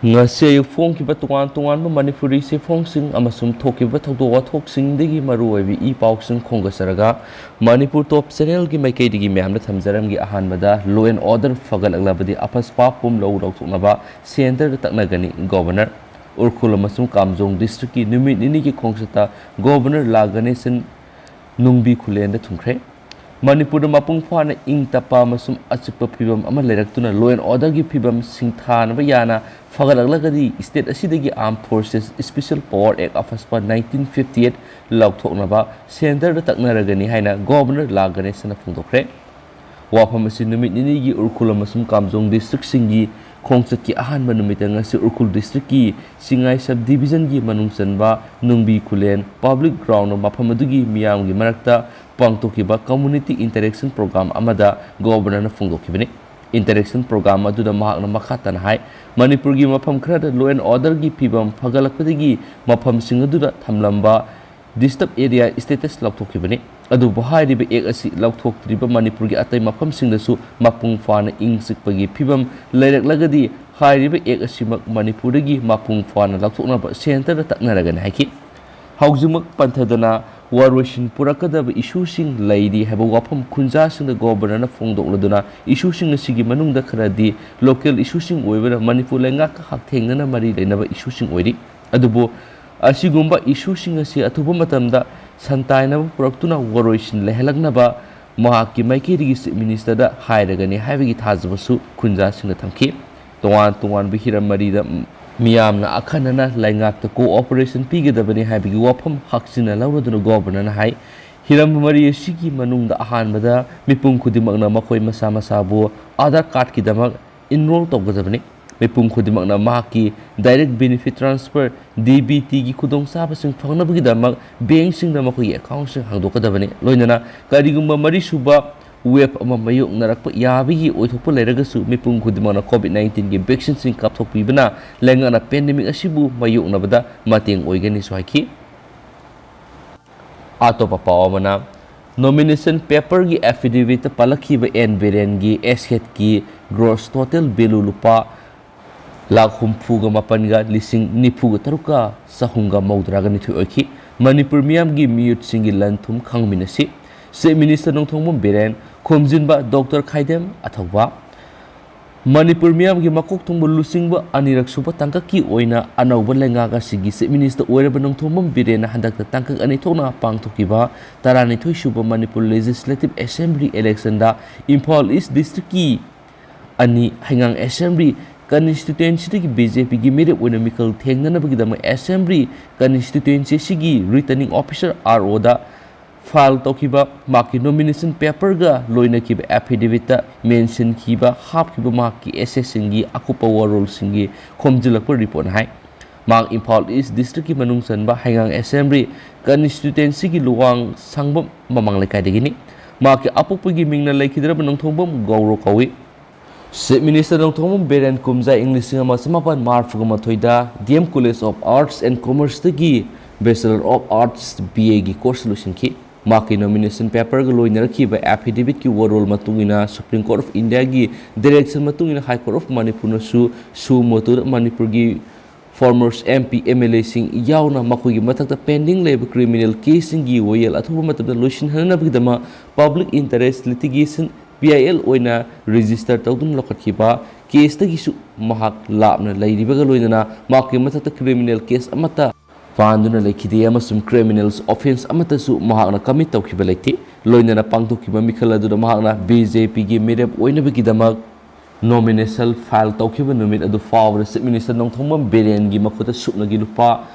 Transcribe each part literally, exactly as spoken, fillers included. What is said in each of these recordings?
ꯉꯁꯤ ꯑꯌꯨꯛ ꯐꯣꯡꯈꯤꯕ ꯇꯣꯉꯥꯟ ꯇꯣꯉꯥꯟꯕ ꯃꯅꯤꯄꯨꯔꯤ ꯆꯦꯐꯣꯡꯁꯤꯡ ꯑꯃꯁꯨꯡ ꯊꯣꯛꯈꯤꯕ ꯊꯧꯗꯣꯛ ꯋꯥꯊꯣꯛꯁꯤꯡꯗꯒꯤ ꯃꯔꯨꯑꯣꯏꯕ ꯏ ꯄꯥꯎꯁꯤꯡ ꯈꯣꯝꯒꯠꯆꯔꯒ ꯃꯅꯤꯄꯨꯔ ꯇꯣꯞ ꯆꯦꯅꯦꯜꯒꯤ ꯃꯥꯏꯀꯩꯗꯒꯤ ꯃꯌꯥꯝꯗ ꯊꯝꯖꯔꯝꯒꯦ꯫ ꯑꯍꯥꯟꯕꯗ, law and order ꯐꯒꯠꯂꯛꯂꯕꯗꯤ ꯑꯐꯁꯄꯥ ꯄꯨꯝꯂꯧ ꯂꯧꯊꯣꯛꯅꯕ ꯁꯦꯟꯇꯔꯗ ꯇꯛꯅꯒꯅꯤ꯫ ꯒꯣꯚꯔꯅꯔ꯫ ꯎꯈ꯭ꯔꯨꯜ ꯑꯃꯁꯨꯡ ꯀꯥꯝꯖꯣꯡ ꯗꯤꯁꯇ꯭ꯔꯤꯛꯀꯤ ꯅꯨꯃꯤꯠ ꯅꯤꯅꯤꯒꯤ ꯈꯣꯡꯆꯠꯇ ꯒꯣꯚꯔꯅꯔ ꯂꯥ ꯒꯅꯦꯁꯟ ꯅꯨꯡꯕꯤ ꯈꯨꯂꯦꯟꯗ ꯊꯨꯡꯈ꯭ꯔꯦ꯫ ꯃꯅꯤꯄꯨꯔꯗ ꯃꯄꯨꯡ ꯐꯥꯅ ꯏꯪ ꯇꯞꯄ ꯑꯃꯁꯨꯡ ꯑꯆꯤꯛꯄ ꯐꯤꯕꯝ ꯑꯃ ꯂꯩꯔꯛꯇꯨꯅ law and orderꯒꯤ ꯐꯤꯕꯝ ꯁꯤꯡꯊꯥꯅꯕ ꯌꯥꯅ ꯐꯒꯠꯂꯛꯂꯒꯗꯤ state ꯑꯁꯤꯗꯒꯤ Armed Forces Special Power Act ꯑꯐꯁꯄ nineteen fifty eight ꯂꯧꯊꯣꯛꯅꯕ ꯁꯦꯟꯇꯔꯗ ꯇꯛꯅꯔꯒꯅꯤ ꯍꯥꯏꯅ ꯒꯣꯚꯔꯅꯔ ꯂꯥ ꯒꯅꯦꯁꯟꯅ ꯐꯣꯡꯗꯣꯛꯈ꯭ꯔꯦ꯫ ꯋꯥꯐꯝ ꯑꯁꯤ ꯅꯨꯃꯤꯠ ꯅꯤꯅꯤꯒꯤ ꯎꯈ꯭ꯔꯨꯜ ꯑꯃꯁꯨꯡ ꯀꯥꯝꯖꯣꯡ ꯗꯤꯁꯇ꯭ꯔꯤꯛꯁꯤꯡꯒꯤ ꯈꯣꯡꯆꯠꯀꯤ ꯑꯍꯥꯟꯕ ꯅꯨꯃꯤꯠꯇ ꯉꯁꯤ ꯎꯈ꯭ꯔꯨꯜ ꯗꯤꯁꯇ꯭ꯔꯤꯛꯀꯤ ꯁꯤꯡꯉꯥꯏ ꯁꯕ ꯗꯤꯕꯤꯖꯟꯒꯤ ꯃꯅꯨꯡ ꯆꯟꯕ ꯅꯨꯡꯕꯤ ꯈꯨꯂꯦꯟ ꯄꯕ꯭ꯂꯤꯛ ꯒ꯭ꯔꯥꯎꯟꯗ ꯃꯐꯝ ꯑꯗꯨꯒꯤ ꯃꯤꯌꯥꯝꯒꯤ ꯃꯔꯛꯇ ꯄꯥꯡꯊꯣꯛꯈꯤꯕ community interaction program ꯑꯃꯗ ꯒꯣꯚꯔꯅꯔꯅ ꯐꯣꯡꯗꯣꯛꯈꯤꯕꯅꯤ꯫ Interaction program ꯑꯗꯨꯗ ꯃꯍꯥꯛꯅ ꯃꯈꯥ ꯇꯥꯅ ꯍꯥꯏ, ꯃꯅꯤꯄꯨꯔꯒꯤ ꯃꯐꯝ ꯈꯔꯗ law and orderꯒꯤ ꯐꯤꯕꯝ ꯐꯒꯠꯂꯛꯄꯗꯒꯤ ꯃꯐꯝꯁꯤꯡ ꯑꯗꯨꯗ ꯊꯝꯂꯝꯕ disturb area status ꯂꯧꯊꯣꯛꯈꯤꯕꯅꯤ꯫ ꯑꯗꯨꯕꯨ ꯍꯥꯏꯔꯤꯕ act ꯑꯁꯤ ꯂꯧꯊꯣꯛꯇ꯭ꯔꯤꯕ ꯃꯅꯤꯄꯨꯔꯒꯤ ꯑꯇꯩ ꯃꯐꯝꯁꯤꯡꯗꯁꯨ ꯃꯄꯨꯡ ꯐꯥꯅ ꯏꯪ ꯆꯤꯛꯄꯒꯤ ꯐꯤꯕꯝ ꯂꯩꯔꯛꯂꯒꯗꯤ ꯍꯥꯏꯔꯤꯕ act ꯑꯁꯤꯃꯛ ꯃꯅꯤꯄꯨꯔꯗꯒꯤ ꯃꯄꯨꯡ ꯐꯥꯅ ꯂꯧꯊꯣꯛꯅꯕ ꯁꯦꯟꯇꯔꯗ ꯇꯛꯅꯔꯒꯅꯤ ꯍꯥꯏꯈꯤ꯫ ꯍꯧꯖꯤꯛꯃꯛ ꯄꯟꯊꯗꯅ ꯋꯥꯔꯣꯏꯁꯤꯟ ꯄꯨꯔꯛꯀꯗꯕ issueꯁꯤꯡ ꯂꯩꯔꯤ ꯍꯥꯏꯕ ꯋꯥꯐꯝ ꯈꯨꯟꯖꯥꯁꯤꯡꯗ ꯒꯣꯚꯔꯅꯔꯅ ꯐꯣꯡꯗꯣꯛꯂꯗꯨꯅ, issueꯁꯤꯡ ꯑꯁꯤꯒꯤ ꯃꯅꯨꯡꯗ ꯈꯔꯗꯤ local issueꯁꯤꯡ ꯑꯣꯏꯕꯅ ꯃꯅꯤꯄꯨꯔ ꯂꯩꯉꯥꯛꯀ ꯍꯛꯊꯦꯡꯅꯅ ꯃꯔꯤ ꯂꯩꯅꯕ issueꯁꯤꯡ ꯑꯣꯏꯔꯤ꯫ ꯑꯗꯨꯕꯨ ꯑꯁꯤꯒꯨꯝꯕ issueꯁꯤꯡ ꯑꯁꯤ ꯑꯊꯨꯕ ꯃꯇꯝꯗ ꯁꯟꯇꯥꯏꯅꯕ ꯄꯨꯔꯛꯇꯨꯅ ꯋꯥꯔꯣꯏꯁꯤꯟ ꯂꯩꯍꯜꯂꯛꯅꯕ ꯃꯍꯥꯛꯀꯤ ꯃꯥꯏꯀꯩꯗꯒꯤ Chief Ministerꯗ ꯍꯥꯏꯔꯒꯅꯤ ꯍꯥꯏꯕꯒꯤ ꯊꯥꯖꯕꯁꯨ ꯈꯨꯟꯖꯥꯁꯤꯡꯅ ꯊꯝꯈꯤ꯫ ꯇꯣꯉꯥꯟ ꯇꯣꯉꯥꯟꯕ ꯍꯤꯔꯝ ꯃꯔꯤꯗ ꯃꯤꯌꯥꯝꯅ ꯑꯈꯟꯅꯅ ꯂꯩꯉꯥꯛꯇ cooperation ꯄꯤꯒꯗꯕꯅꯤ ꯍꯥꯏꯕꯒꯤ ꯋꯥꯐꯝ ꯍꯛꯆꯤꯟꯅ ꯂꯧꯔꯗꯨꯅ ꯒꯣꯚꯔꯅꯔꯅ ꯍꯥꯏ, ꯍꯤꯔꯝ ꯃꯔꯤ ꯑꯁꯤꯒꯤ ꯃꯅꯨꯡꯗ ꯑꯍꯥꯟꯕꯗ ꯃꯤꯄꯨꯝ ꯈꯨꯗꯤꯡꯃꯛꯅ ꯃꯈꯣꯏ ꯃꯁꯥ ꯃꯁꯥꯕꯨ ꯑꯥꯙꯥꯔ ꯀꯥꯔꯗꯀꯤꯗꯃꯛ enroll ꯇꯧꯒꯗꯕꯅꯤ꯫ ꯃꯤꯄꯨꯝ ꯈꯨꯗꯤꯡꯃꯛꯅ ꯃꯍꯥꯛꯀꯤ direct benefit transfer, DBTꯒꯤ ꯈꯨꯗꯣꯡꯆꯥꯕꯁꯤꯡ ꯐꯪꯅꯕꯒꯤꯗꯃꯛ bankꯁꯤꯡꯗ ꯃꯈꯣꯏꯒꯤ accountꯁꯤꯡ ꯍꯥꯡꯗꯣꯛꯀꯗꯕꯅꯤ꯫ ꯂꯣꯏꯅꯅ ꯀꯔꯤꯒꯨꯝꯕ ꯃꯔꯤꯁꯨꯕ wave ꯑꯃ ꯃꯥꯌꯣꯛꯅꯔꯛꯄ ꯌꯥꯕꯒꯤ ꯑꯣꯏꯊꯣꯛꯄ ꯂꯩꯔꯒꯁꯨ ꯃꯤꯄꯨꯝ ꯈꯨꯗꯤꯡꯃꯛꯅ COVID nineteenꯒꯤ vaccineꯁꯤꯡ ꯀꯥꯞꯊꯣꯛꯄꯤꯕꯅ ꯂꯩꯉꯥꯛꯅ pandemic ꯑꯁꯤꯕꯨ ꯃꯥꯌꯣꯛꯅꯕꯗ ꯃꯇꯦꯡ ꯑꯣꯏꯒꯅꯤꯁꯨ ꯍꯥꯏꯈꯤ꯫ ꯑꯇꯣꯞꯄ ꯄꯥꯎ ꯑꯃꯅ, nomination paperꯒꯤ affidavitꯇ ꯄꯜꯂꯛꯈꯤꯕ ꯑꯦꯟ ꯕꯤꯔꯦꯟꯒꯤ assetꯀꯤ gross total value ꯂꯨꯄꯥ ꯂꯥꯈ ꯍꯨꯝꯐꯨꯒ ꯃꯥꯄꯟꯒ ꯂꯤꯁꯤꯡ ꯅꯤꯐꯨꯒ ꯇꯔꯨꯛꯀ ꯆꯍꯨꯝꯒ ꯃꯧꯗ꯭ꯔꯥꯒ ꯅꯤꯊꯣꯏ ꯑꯣꯏꯈꯤ꯫ ꯃꯅꯤꯄꯨꯔ ꯃꯤꯌꯥꯝꯒꯤ ꯃꯤꯑꯣꯠꯁꯤꯡꯒꯤ ꯂꯟ ꯊꯨꯝ ꯈꯪꯃꯤꯟꯅꯁꯤ꯫ Chief Minister ꯅꯣꯡꯊꯣꯝꯕꯝ ꯕꯤꯔꯦꯟ ꯈꯣꯝꯖꯤꯟꯕ ꯗꯣꯛꯇꯔ ꯈꯥꯏꯗꯦꯝ ꯑꯊꯧꯕ꯫ ꯃꯅꯤꯄꯨꯔ ꯃꯤꯌꯥꯝꯒꯤ ꯃꯀꯣꯛ ꯊꯣꯡꯕ ꯂꯨꯆꯤꯡꯕ ꯑꯅꯤꯔꯛ ꯁꯨꯕ ꯇꯥꯡꯀꯛꯀꯤ ꯑꯣꯏꯅ ꯑꯅꯧꯕ ꯂꯩꯉꯥꯛ ꯑꯁꯤꯒꯤ Chief Minister ꯑꯣꯏꯔꯕ ꯅꯣꯡꯊꯣꯝꯕꯝ ꯕꯤꯔꯦꯟꯅ ꯍꯟꯗꯛꯇ ꯇꯥꯡꯀꯛ ꯑꯅꯤ ꯊꯣꯛꯅ ꯄꯥꯡꯊꯣꯛꯈꯤꯕ ꯇꯔꯥꯅꯤꯊꯣꯏ ꯁꯨꯕ ꯃꯅꯤꯄꯨꯔ Legislative Assembly election ꯗ ꯏꯝꯐꯥꯜ East District ꯀꯤ ꯑꯅꯤ, ꯍꯩꯉꯥꯡ Assembly Constituency ꯗꯒꯤ B J P ꯒꯤ ꯃꯤꯔꯦꯞ ꯑꯣꯏꯅ ꯃꯤꯈꯜ ꯊꯦꯡꯅꯅꯕꯒꯤꯗꯃꯛ Assembly Constituency ꯑꯁꯤꯒꯤ Returning Officer, R O ꯗ file ꯇꯧꯈꯤꯕ ꯃꯍꯥꯛꯀꯤ nomination paper ꯒ ꯂꯣꯏꯅꯈꯤꯕ affidavit ꯇ mention ꯈꯤꯕ ꯍꯥꯞꯈꯤꯕ ꯃꯍꯥꯛꯀꯤ essay ꯁꯤꯡꯒꯤ ꯑꯀꯨꯞꯄ ꯋꯥꯔꯣꯜꯁꯤꯡꯒꯤ ꯈꯣꯝꯖꯤꯜꯂꯛꯄ report ꯅ ꯍꯥꯏ꯫ ꯃꯍꯥꯛ ꯏꯝꯐꯥꯜ East District ꯀꯤ ꯃꯅꯨꯡ ꯆꯟꯕ ꯍꯩꯉꯥꯡ Assembly Constituency ꯒꯤ ꯂꯨꯋꯥꯡ ꯁꯪꯕꯝ ꯃꯃꯥꯡ ꯂꯩꯀꯥꯏꯗꯒꯤꯅꯤ꯫ ꯃꯍꯥꯛꯀꯤ ꯑꯄꯣꯛꯄꯒꯤ ꯃꯤꯡꯅ ꯂꯩꯈꯤꯗ꯭ꯔꯕ ꯅꯣꯡꯊꯣꯝꯕꯝ ꯒꯧꯔꯣ ꯀꯧꯏ꯫ Chief Minister ꯅꯣꯡꯊꯣꯝꯕꯝ ꯕꯤꯔꯦꯟ ꯀꯨꯝꯖꯥ ꯏꯪ ꯂꯤꯁꯤꯡ ꯑꯃ ꯆꯃꯥꯄꯟ ꯃꯔꯤꯐꯨꯒ ꯃꯥꯊꯣꯏꯗ D M College of Arts and Commerce ꯇꯒꯤ Bachelor of Arts, B A ꯒꯤ course ꯂꯣꯏꯁꯤꯟꯈꯤ꯫ ꯃꯍꯥꯛꯀꯤ nomination paper ꯒ ꯂꯣꯏꯅꯔꯛꯈꯤꯕ affidavit ꯀꯤ ꯋꯥꯔꯣꯜ ꯃꯇꯨꯡ ꯏꯟꯅ Supreme Court of India ꯒꯤ direction ꯃꯇꯨꯡ ꯏꯟꯅ High Court of Manipur ꯅꯁꯨ suo motu ꯗ ꯃꯅꯤꯄꯨꯔꯒꯤ former M P, M L A ꯁꯤꯡ ꯌꯥꯎꯅ ꯃꯈꯣꯏꯒꯤ ꯃꯊꯛꯇ pending ꯂꯩꯕ criminal case ꯁꯤꯡꯒꯤ ꯋꯥꯌꯦꯜ ꯑꯊꯨꯕ ꯃꯇꯝꯗ ꯂꯣꯏꯁꯤꯟꯍꯟꯅꯕꯒꯤꯗꯃꯛ Public Interest Litigation, P I L, ꯑꯣꯏꯅ register ꯇꯧꯗꯨꯅ ꯂꯧꯈꯠꯈꯤꯕ case ꯇꯒꯤꯁꯨ ꯃꯍꯥꯛ ꯂꯥꯞꯅ ꯂꯩꯔꯤꯕꯒ ꯂꯣꯏꯅꯅ ꯃꯍꯥꯛꯀꯤ ꯃꯊꯛꯇ criminal case ꯑꯃꯠꯇ ꯄꯥꯟꯗꯨꯅ ꯂꯩꯈꯤꯗꯦ ꯑꯃꯁꯨꯡ criminal offence ꯑꯃꯠꯇꯁꯨ ꯃꯍꯥꯛꯅ commit ꯇꯧꯈꯤꯕ ꯂꯩꯇꯦ꯫ ꯂꯣꯏꯅꯅ ꯄꯥꯡꯊꯣꯛꯈꯤꯕ ꯃꯤꯈꯜ ꯑꯗꯨꯗ ꯃꯍꯥꯛꯅ B J P ꯒꯤ ꯃꯤꯔꯦꯞ ꯑꯣꯏꯅꯕꯒꯤꯗꯃꯛ nomination file ꯇꯧꯈꯤꯕ ꯅꯨꯃꯤꯠ ꯑꯗꯨ ꯐꯥꯎꯕꯗ Chief Minister ꯅꯣꯡꯊꯣꯝꯕꯝ ꯕꯤꯔꯦꯟꯒꯤ ꯃꯈꯨꯠꯇ ꯁꯨꯞꯅꯒꯤ ꯂꯨꯄꯥ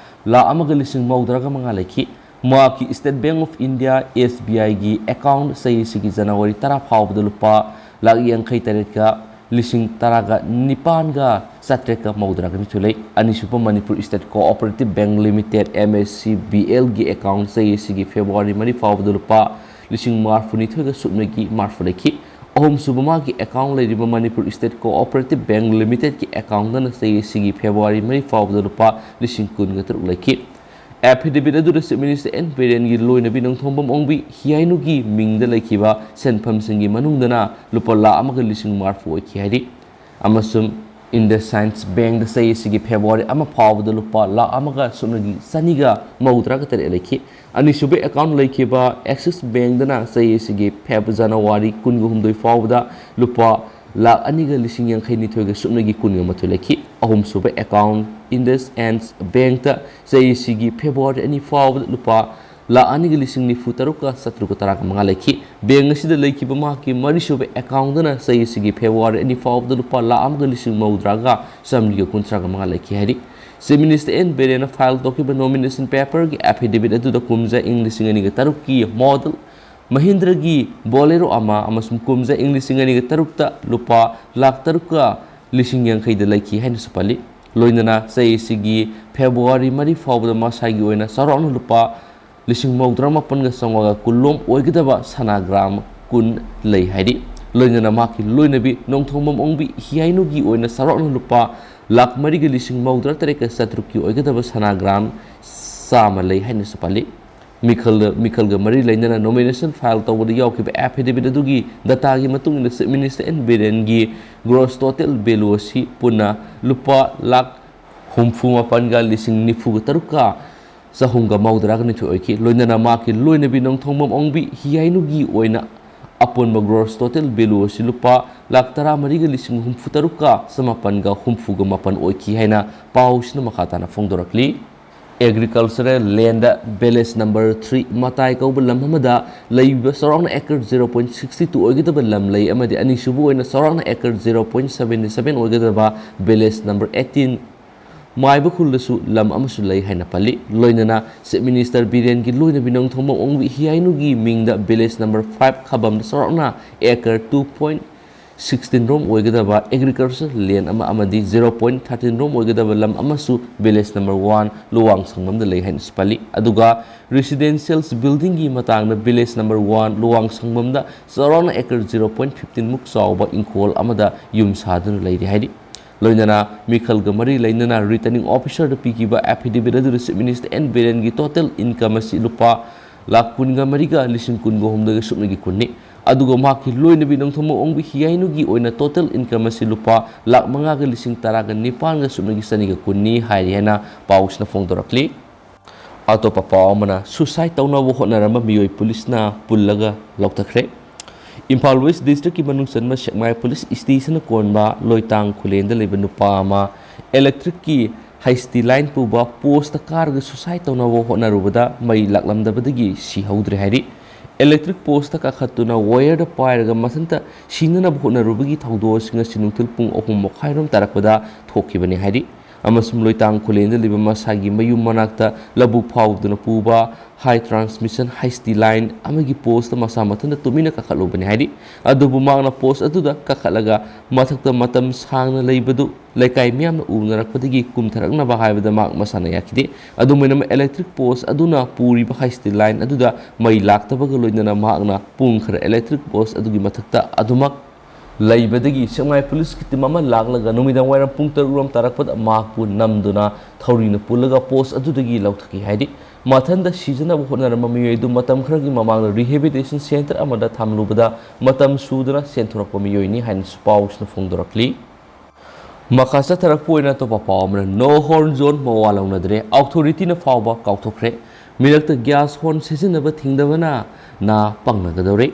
ꯂꯥꯈ ꯑꯃꯒ ꯂꯤꯁꯤꯡ ꯃꯧꯗ꯭ꯔꯥꯒ ꯃꯉꯥ ꯂꯩꯈꯤ꯫ ꯃꯍꯥꯛꯀꯤ State Bank of India, S B I, ꯒꯤ account ꯆꯍꯤ ꯑꯁꯤꯒꯤ January ꯇꯔꯥ ꯐꯥꯎꯕꯗ ꯂꯨꯄꯥ ꯂꯥꯈ ꯌꯥꯡꯈꯩ ꯇꯔꯦꯠꯀ ꯂꯤꯁꯤꯡ ꯇꯔꯥꯒ ꯅꯤꯄꯥꯟꯒ ꯆꯥꯇ꯭ꯔꯦꯠꯀ ꯃꯧꯗ꯭ꯔꯥꯒ ꯅꯤꯊꯣꯏ ꯂꯩ꯫ ꯑꯅꯤꯁꯨꯕ Manipur State Cooperative Bank Limited, M S C B L, ꯒꯤ account ꯆꯍꯤ ꯑꯁꯤꯒꯤ February ꯃꯔꯤ ꯐꯥꯎꯕꯗ ꯂꯨꯄꯥ ꯂꯤꯁꯤꯡ ꯃꯔꯤꯐꯨꯅꯤꯊꯣꯏꯒ ꯁꯨꯞꯅꯒꯤ ꯃꯔꯤꯐꯨ ꯂꯩꯈꯤ꯫ ꯑꯍꯨꯝꯁꯨꯕ ꯃꯥꯒꯤ account ꯂꯩꯔꯤꯕ Manipur State Cooperative Bank Limited ꯀꯤ account ꯇꯅ ꯆꯍꯤ ꯑꯁꯤꯒꯤ February ꯃꯔꯤ ꯐꯥꯎꯕꯗ ꯂꯨꯄꯥ ꯂꯤꯁꯤꯡ ꯀꯨꯟꯒ ꯇꯔꯨꯛ ꯂꯩꯈꯤ꯫ Affidavit ꯑꯗꯨꯗ Chief Minister N ꯕꯤꯔꯦꯟꯒꯤ ꯂꯣꯏꯅꯕꯤ ꯅꯣꯡꯊꯣꯝꯕꯝ ꯑꯣꯡꯕꯤ ꯍꯤꯌꯥꯏꯅꯨꯒꯤ ꯃꯤꯡꯗ ꯂꯩꯈꯤꯕ ꯁꯦꯟꯐꯝꯁꯤꯡꯒꯤ ꯃꯅꯨꯡꯗꯅ ꯂꯨꯄꯥ ꯂꯥꯈ ꯑꯃꯒ ꯂꯤꯁꯤꯡ ꯃꯔꯤꯐꯨ ꯑꯣꯏꯈꯤ ꯍꯥꯏꯔꯤ꯫ ꯑꯃꯁꯨꯡ IndusInd Bankꯗ ꯆꯍꯤ ꯑꯁꯤꯒꯤ February ꯑꯃ ꯐꯥꯎꯕꯗ ꯂꯨꯄꯥ ꯂꯥꯈ ꯑꯃꯒ ꯁꯨꯞꯅꯒꯤ ꯆꯅꯤꯒ ꯃꯧꯗ꯭ꯔꯥꯒ ꯇꯔꯦꯠ ꯂꯩꯈꯤ꯫ ꯑꯅꯤꯁꯨꯕ account ꯂꯩꯈꯤꯕ Axis Bankꯗꯅ ꯆꯍꯤ ꯑꯁꯤꯒꯤ Feb January ꯀꯨꯟꯒ ꯍꯨꯝꯗꯣꯏ ꯐꯥꯎꯕꯗ ꯂꯨꯄꯥ ꯂꯥꯈ ꯑꯅꯤꯒ ꯂꯤꯁꯤꯡ ꯌꯥꯡꯈꯩ ꯅꯤꯊꯣꯏꯒ ꯁꯨꯞꯅꯒꯤ ꯀꯨꯟꯒ ꯃꯥꯊꯣꯏ ꯂꯩꯈꯤ꯫ ꯑꯍꯨꯝꯁꯨꯕ account IndusInd Bankꯇ ꯆꯍꯤ ꯑꯁꯤꯒꯤ February ꯑꯅꯤ ꯐꯥꯎꯕꯗ ꯂꯨꯄꯥ ꯂꯥꯈ ꯑꯅꯤꯒ ꯂꯤꯁꯤꯡ ꯅꯤꯐꯨ ꯇꯔꯨꯛꯀ ꯆꯥꯇ꯭ꯔꯨꯛꯀ ꯇꯔꯥꯒ ꯃꯉꯥ ꯂꯩꯈꯤ꯫ Bank ꯑꯁꯤꯗ ꯂꯩꯈꯤꯕ ꯃꯍꯥꯛꯀꯤ ꯃꯔꯤꯁꯨꯕ accountꯗꯅ ꯆꯍꯤ ꯑꯁꯤꯒꯤ February ꯑꯅꯤ ꯐꯥꯎꯕꯗ ꯂꯨꯄꯥ ꯂꯥꯈ ꯑꯃꯒ ꯂꯤꯁꯤꯡ ꯃꯧꯗ꯭ꯔꯥꯒ ꯆꯥꯃꯔꯤꯒ ꯀꯨꯟꯊ꯭ꯔꯥꯒ ꯃꯉꯥ ꯂꯩꯈꯤ ꯍꯥꯏꯔꯤ꯫ Chief Minister N ꯕꯤꯔꯦꯟꯅ file ꯇꯧꯈꯤꯕ nomination paperꯒꯤ affidavit ꯑꯗꯨꯗ ꯀꯨꯝꯖꯥ ꯏꯪ ꯂꯤꯁꯤꯡ ꯑꯅꯤꯒ ꯇꯔꯨꯛꯀꯤ model Mahindraꯒꯤ Bolero ꯑꯃ ꯑꯃꯁꯨꯡ ꯀꯨꯝꯖꯥ ꯏꯪ ꯂꯤꯁꯤꯡ ꯑꯅꯤꯒ ꯇꯔꯨꯛꯇ ꯂꯨꯄꯥ ꯂꯥꯈ ꯇꯔꯨꯛꯀ ꯂꯤꯁꯤꯡ ꯌꯥꯡꯈꯩꯗ ꯂꯩꯈꯤ ꯍꯥꯏꯅꯁꯨ ꯄꯜꯂꯤ꯫ ꯂꯣꯏꯅꯅ ꯆꯍꯤ ꯑꯁꯤꯒꯤ February ꯃꯔꯤ ꯐꯥꯎꯕꯗ ꯃꯁꯥꯒꯤ ꯑꯣꯏꯅ ꯆꯥꯎꯔꯥꯛꯅ ꯂꯨꯄꯥ ꯂꯤꯁꯤꯡ ꯃꯧꯗ꯭ꯔꯥ ꯃꯥꯄꯟꯒ ꯆꯥꯝꯃꯉꯥꯒ ꯀꯨꯟ ꯂꯣꯝ ꯑꯣꯏꯒꯗꯕ ꯁꯅꯥ gram ꯀꯨꯟ ꯂꯩ ꯍꯥꯏꯔꯤ꯫ ꯂꯣꯏꯅꯅ ꯃꯍꯥꯛꯀꯤ ꯂꯣꯏꯅꯕꯤ ꯅꯣꯡꯊꯣꯡꯕꯝ ꯑꯣꯡꯕꯤ ꯍꯤꯌꯥꯏꯅꯨꯒꯤ ꯑꯣꯏꯅ ꯆꯥꯎꯔꯥꯛꯅ ꯂꯨꯄꯥ ꯂꯥꯈ ꯃꯔꯤꯒ ꯂꯤꯁꯤꯡ ꯃꯧꯗ꯭ꯔꯥ ꯇꯔꯦꯠꯀ ꯆꯥꯇ꯭ꯔꯨꯛꯀꯤ ꯑꯣꯏꯒꯗꯕ ꯁꯅꯥ gram ꯆꯥꯝꯃ ꯂꯩ ꯍꯥꯏꯅꯁꯨ ꯄꯜꯂꯤ꯫ ꯃꯤꯈꯜꯗ, ꯃꯤꯈꯜꯒ ꯃꯔꯤ ꯂꯩꯅꯅ nomination file ꯇꯧꯕꯗ ꯌꯥꯎꯈꯤꯕ affidavit ꯑꯗꯨꯒꯤ dataꯒꯤ ꯃꯇꯨꯡ ꯏꯟꯅ Chief Minister N ꯕꯤꯔꯦꯟꯒꯤ gross total value ꯑꯁꯤ ꯄꯨꯟꯅ ꯂꯨꯄꯥ ꯂꯥꯈ ꯍꯨꯝꯐꯨ ꯃꯥꯄꯟꯒ ꯂꯤꯁꯤꯡ ꯅꯤꯐꯨꯒ ꯇꯔꯨꯛꯀ ꯆꯍꯨꯝꯒ ꯃꯧꯗ꯭ꯔꯥꯒ ꯅꯤꯊꯣꯏ ꯑꯣꯏꯈꯤ꯫ ꯂꯣꯏꯅꯅ ꯃꯍꯥꯛꯀꯤ ꯂꯣꯏꯅꯕꯤ ꯅꯣꯡꯊꯣꯡꯕꯝ ꯑꯣꯡꯕꯤ ꯍꯤꯌꯥꯏꯅꯨꯒꯤ ꯑꯣꯏꯅ ꯑꯄꯨꯟꯕ gross total value ꯑꯁꯤ ꯂꯨꯄꯥ ꯂꯥꯈ ꯇꯔꯥꯃꯔꯤꯒ ꯂꯤꯁꯤꯡ ꯍꯨꯝꯐꯨ ꯇꯔꯨꯛꯀ ꯆꯃꯥꯄꯟꯒ ꯍꯨꯝꯐꯨꯒ ꯃꯥꯄꯟ ꯑꯣꯏꯈꯤ ꯍꯥꯏꯅ ꯄꯥꯎꯁꯤꯅ ꯃꯈꯥ ꯇꯥꯅ ꯐꯣꯡꯗꯣꯔꯛꯂꯤ꯫ Agricultural landꯗ village number three ꯃꯇꯥꯏ ꯀꯧꯕ ꯂꯝ ꯑꯃꯗ ꯂꯩꯕ ꯆꯥꯎꯔꯥꯛꯅ acre zero point sixty two ꯑꯣꯏꯒꯗꯕ ꯂꯝ ꯂꯩ ꯑꯃꯗꯤ ꯑꯅꯤꯁꯨꯕ ꯑꯣꯏꯅ ꯆꯥꯎꯔꯥꯛꯅ acre zero point seventy seven ꯑꯣꯏꯒꯗꯕ village number eighteen ꯃꯥꯏꯕ ꯈꯨꯜꯗꯁꯨ ꯂꯝ ꯑꯃꯁꯨ ꯂꯩ ꯍꯥꯏꯅ ꯄꯜꯂꯤ꯫ ꯂꯣꯏꯅꯅ Chief Minister ꯕꯤꯔꯦꯟꯒꯤ ꯂꯣꯏꯅꯕꯤ ꯅꯣꯡꯊꯣꯝꯕꯝ ꯑꯣꯡꯕꯤ ꯍꯤꯌꯥꯏꯅꯨꯒꯤ ꯃꯤꯡꯗ village number five ꯈꯕꯝꯗ ꯆꯥꯎꯔꯥꯛꯅ acre two point sixteen ꯔꯣꯝ ꯑꯣꯏꯒꯗꯕ agriculture land ꯑꯃ ꯑꯃꯗꯤ zero point thirteen ꯔꯣꯝ ꯑꯣꯏꯒꯗꯕ ꯂꯝ ꯑꯃꯁꯨ village number one ꯂꯨꯋꯥꯡ ꯁꯪꯕꯝꯗ ꯂꯩ ꯍꯥꯏꯅꯁꯨ ꯄꯜꯂꯤ꯫ ꯑꯗꯨꯒ residential buildingꯒꯤ ꯃꯇꯥꯡꯗ village number one ꯂꯨꯋꯥꯡ ꯁꯪꯕꯝꯗ ꯆꯥꯎꯔꯥꯛꯅ acre zero point fifteen ꯃꯨꯛ ꯆꯥꯎꯕ ꯏꯪꯈꯣꯜ ꯑꯃꯗ ꯌꯨꯝ ꯁꯥꯗꯨꯅ ꯂꯩꯔꯤ ꯍꯥꯏꯔꯤ꯫ ꯂꯣꯏꯅꯅ ꯃꯤꯈꯜꯒ ꯃꯔꯤ ꯂꯩꯅꯅ returning officerꯗ ꯄꯤꯈꯤꯕ affidavit ꯑꯗꯨꯗ Chief Minister N ꯕꯤꯔꯦꯟꯒꯤ total income ꯑꯁꯤ ꯂꯨꯄꯥ ꯂꯥꯈ ꯀꯨꯟꯒ ꯃꯔꯤꯒ ꯂꯤꯁꯤꯡ ꯀꯨꯟꯒ ꯍꯨꯝꯗꯣꯏꯒ ꯁꯨꯞꯅꯒꯤ ꯀꯨꯟꯅꯤ꯫ ꯑꯗꯨꯒ ꯃꯍꯥꯛꯀꯤ ꯂꯣꯏꯅꯕꯤ ꯅꯣꯡꯊꯣꯝꯕꯝ ꯑꯣꯡꯕꯤ ꯍꯤꯌꯥꯏꯅꯨꯒꯤ ꯑꯣꯏꯅ total income ꯑꯁꯤ ꯂꯨꯄꯥ ꯂꯥꯈ ꯃꯉꯥꯒ ꯂꯤꯁꯤꯡ ꯇꯔꯥꯒ ꯅꯤꯄꯥꯟꯒ ꯁꯨꯞꯅꯒꯤ ꯆꯅꯤꯒ ꯀꯨꯟꯅꯤ ꯍꯥꯏꯔꯤ ꯍꯥꯏꯅ ꯄꯥꯎꯁꯤꯅ ꯐꯣꯡꯗꯣꯔꯛꯂꯤ꯫ ꯑꯇꯣꯞꯄ ꯄꯥꯎ ꯑꯃꯅ, suicide ꯇꯧꯅꯕ ꯍꯣꯠꯅꯔꯝꯕ ꯃꯤꯑꯣꯏ ꯄꯨꯂꯤꯁꯅ ꯄꯨꯜꯂꯒ ꯂꯧꯊꯈ꯭ꯔꯦ꯫ ꯏꯝꯐꯥꯜ West Districtꯀꯤ ꯃꯅꯨꯡ ꯆꯟꯕ ꯁꯦꯛꯃꯥꯏ Police Stationꯅ ꯀꯣꯟꯕ ꯂꯣꯏꯇꯥꯡ ꯈꯨꯂꯦꯟꯗ ꯂꯩꯕ ꯅꯨꯄꯥ ꯑꯃ electricꯀꯤ high tension line ꯄꯨꯕ post ꯀꯥꯔꯒ suicide ꯇꯧꯅꯕ ꯍꯣꯠꯅꯔꯨꯕꯗ ꯃꯩ ꯂꯥꯛꯂꯝꯗꯕꯗꯒꯤ ꯁꯤꯍꯧꯗ꯭ꯔꯦ ꯍꯥꯏꯔꯤ꯫ Electric post ꯀꯥꯈꯠꯇꯨꯅ wireꯗ ꯄꯥꯏꯔꯒ ꯃꯊꯟꯇ ꯁꯤꯅꯅꯕ ꯍꯣꯠꯅꯔꯨꯕꯒꯤ ꯊꯧꯗꯣꯛ ꯑꯁꯤ ꯉꯁꯤ ꯅꯨꯡꯊꯤꯜ ꯄꯨꯡ ꯑꯍꯨꯝ ꯃꯈꯥꯏꯔꯣꯝ ꯇꯥꯔꯛꯄꯗ ꯊꯣꯛꯈꯤꯕꯅꯤ ꯍꯥꯏꯔꯤ꯫ ꯑꯃꯁꯨꯡ ꯂꯣꯏꯇꯥꯡ ꯈꯨꯂꯦꯟꯗ ꯂꯩꯕ ꯃꯁꯥꯒꯤ ꯃꯌꯨꯝ ꯃꯅꯥꯛꯇ ꯂꯧꯕꯨꯛ ꯐꯥꯎꯗꯨꯅ ꯄꯨꯕ high tension ꯍꯥꯏꯁꯇꯤ ꯂꯥꯏꯟ ꯑꯃꯒꯤ ꯄꯣꯁꯇ ꯃꯁꯥ ꯃꯊꯟꯇ ꯇꯨꯃꯤꯟꯅ ꯀꯥꯈꯠꯂꯨꯕꯅꯤ ꯍꯥꯏꯔꯤ꯫ ꯑꯗꯨꯕꯨ ꯃꯍꯥꯛꯅ ꯄꯣꯁ ꯑꯗꯨꯗ ꯀꯥꯈꯠꯂꯒ ꯃꯊꯛꯇ ꯃꯇꯝ ꯁꯥꯡꯅ ꯂꯩꯕꯗꯨ ꯂꯩꯀꯥꯏ ꯃꯤꯌꯥꯝꯅ ꯎꯅꯔꯛꯄꯗꯒꯤ ꯀꯨꯝꯊꯔꯛꯅꯕ ꯍꯥꯏꯕꯗ ꯃꯍꯥꯛ ꯃꯁꯥꯅ ꯌꯥꯈꯤꯗꯦ꯫ ꯑꯗꯨꯝ ꯑꯣꯏꯅꯃꯛ, electric post ꯑꯗꯨꯅ ꯄꯨꯔꯤꯕ ꯍꯥꯏꯁꯇꯤ ꯂꯥꯏꯟ ꯑꯗꯨꯗ ꯃꯩ ꯂꯥꯛꯇꯕꯒ ꯂꯣꯏꯅꯅ ꯃꯍꯥꯛꯅ ꯄꯨꯡ ꯈꯔ electric post ꯑꯗꯨꯒꯤ ꯃꯊꯛꯇ ꯑꯗꯨꯃꯛ ꯂꯩꯕꯗꯒꯤ ꯁꯦꯛꯃꯥꯏ ꯄꯨꯂꯤꯁꯀꯤ ꯇꯤꯝ ꯑꯃ ꯂꯥꯛꯂꯒ ꯅꯨꯃꯤꯗꯥꯡ ꯋꯥꯏꯔꯝ ꯄꯨꯡ ꯇꯔꯨꯛ ꯔꯣꯝ ꯇꯥꯔꯛꯄꯗ ꯃꯍꯥꯛꯄꯨ ꯅꯝꯗꯨꯅ ꯊꯧꯔꯤꯅ ꯄꯨꯜꯂꯒ ꯄꯣꯁ ꯑꯗꯨꯗꯒꯤ ꯂꯧꯊꯈꯤ ꯍꯥꯏꯔꯤ꯫ ꯃꯊꯟꯇ ꯁꯤꯖꯅꯕ ꯍꯣꯠꯅꯔꯝꯕ ꯃꯤꯑꯣꯏ ꯑꯗꯨ ꯃꯇꯝ ꯈꯔꯒꯤ ꯃꯃꯥꯡꯗ rehabilitation centre ꯑꯃꯗ ꯊꯝꯂꯨꯕꯗ ꯃꯇꯝ ꯁꯨꯗꯨꯅ ꯁꯦꯟꯊꯣꯔꯛꯄ ꯃꯤꯑꯣꯏꯅꯤ ꯍꯥꯏꯅꯁꯨ ꯄꯥꯎꯁꯤꯅ ꯐꯣꯡꯗꯣꯔꯛꯂꯤ꯫ ꯃꯈꯥ ꯆꯠꯊꯔꯛꯄ ꯑꯣꯏꯅ ꯑꯇꯣꯞꯄ ꯄꯥꯎ ꯑꯃꯅ, No Horn Zone ꯃꯋꯥ ꯂꯧꯅꯗ꯭ꯔꯦ, ꯑꯣꯊꯣꯔꯤꯇꯤꯅ ꯐꯥꯎꯕ ꯀꯥꯎꯊꯣꯛꯈ꯭ꯔꯦ꯫ ꯃꯤꯔꯛꯇ gas horn ꯁꯤꯖꯤꯟꯅꯕ ꯊꯤꯡꯗꯕꯅ ꯅꯥ ꯄꯪꯅꯒꯗꯧꯔꯦ꯫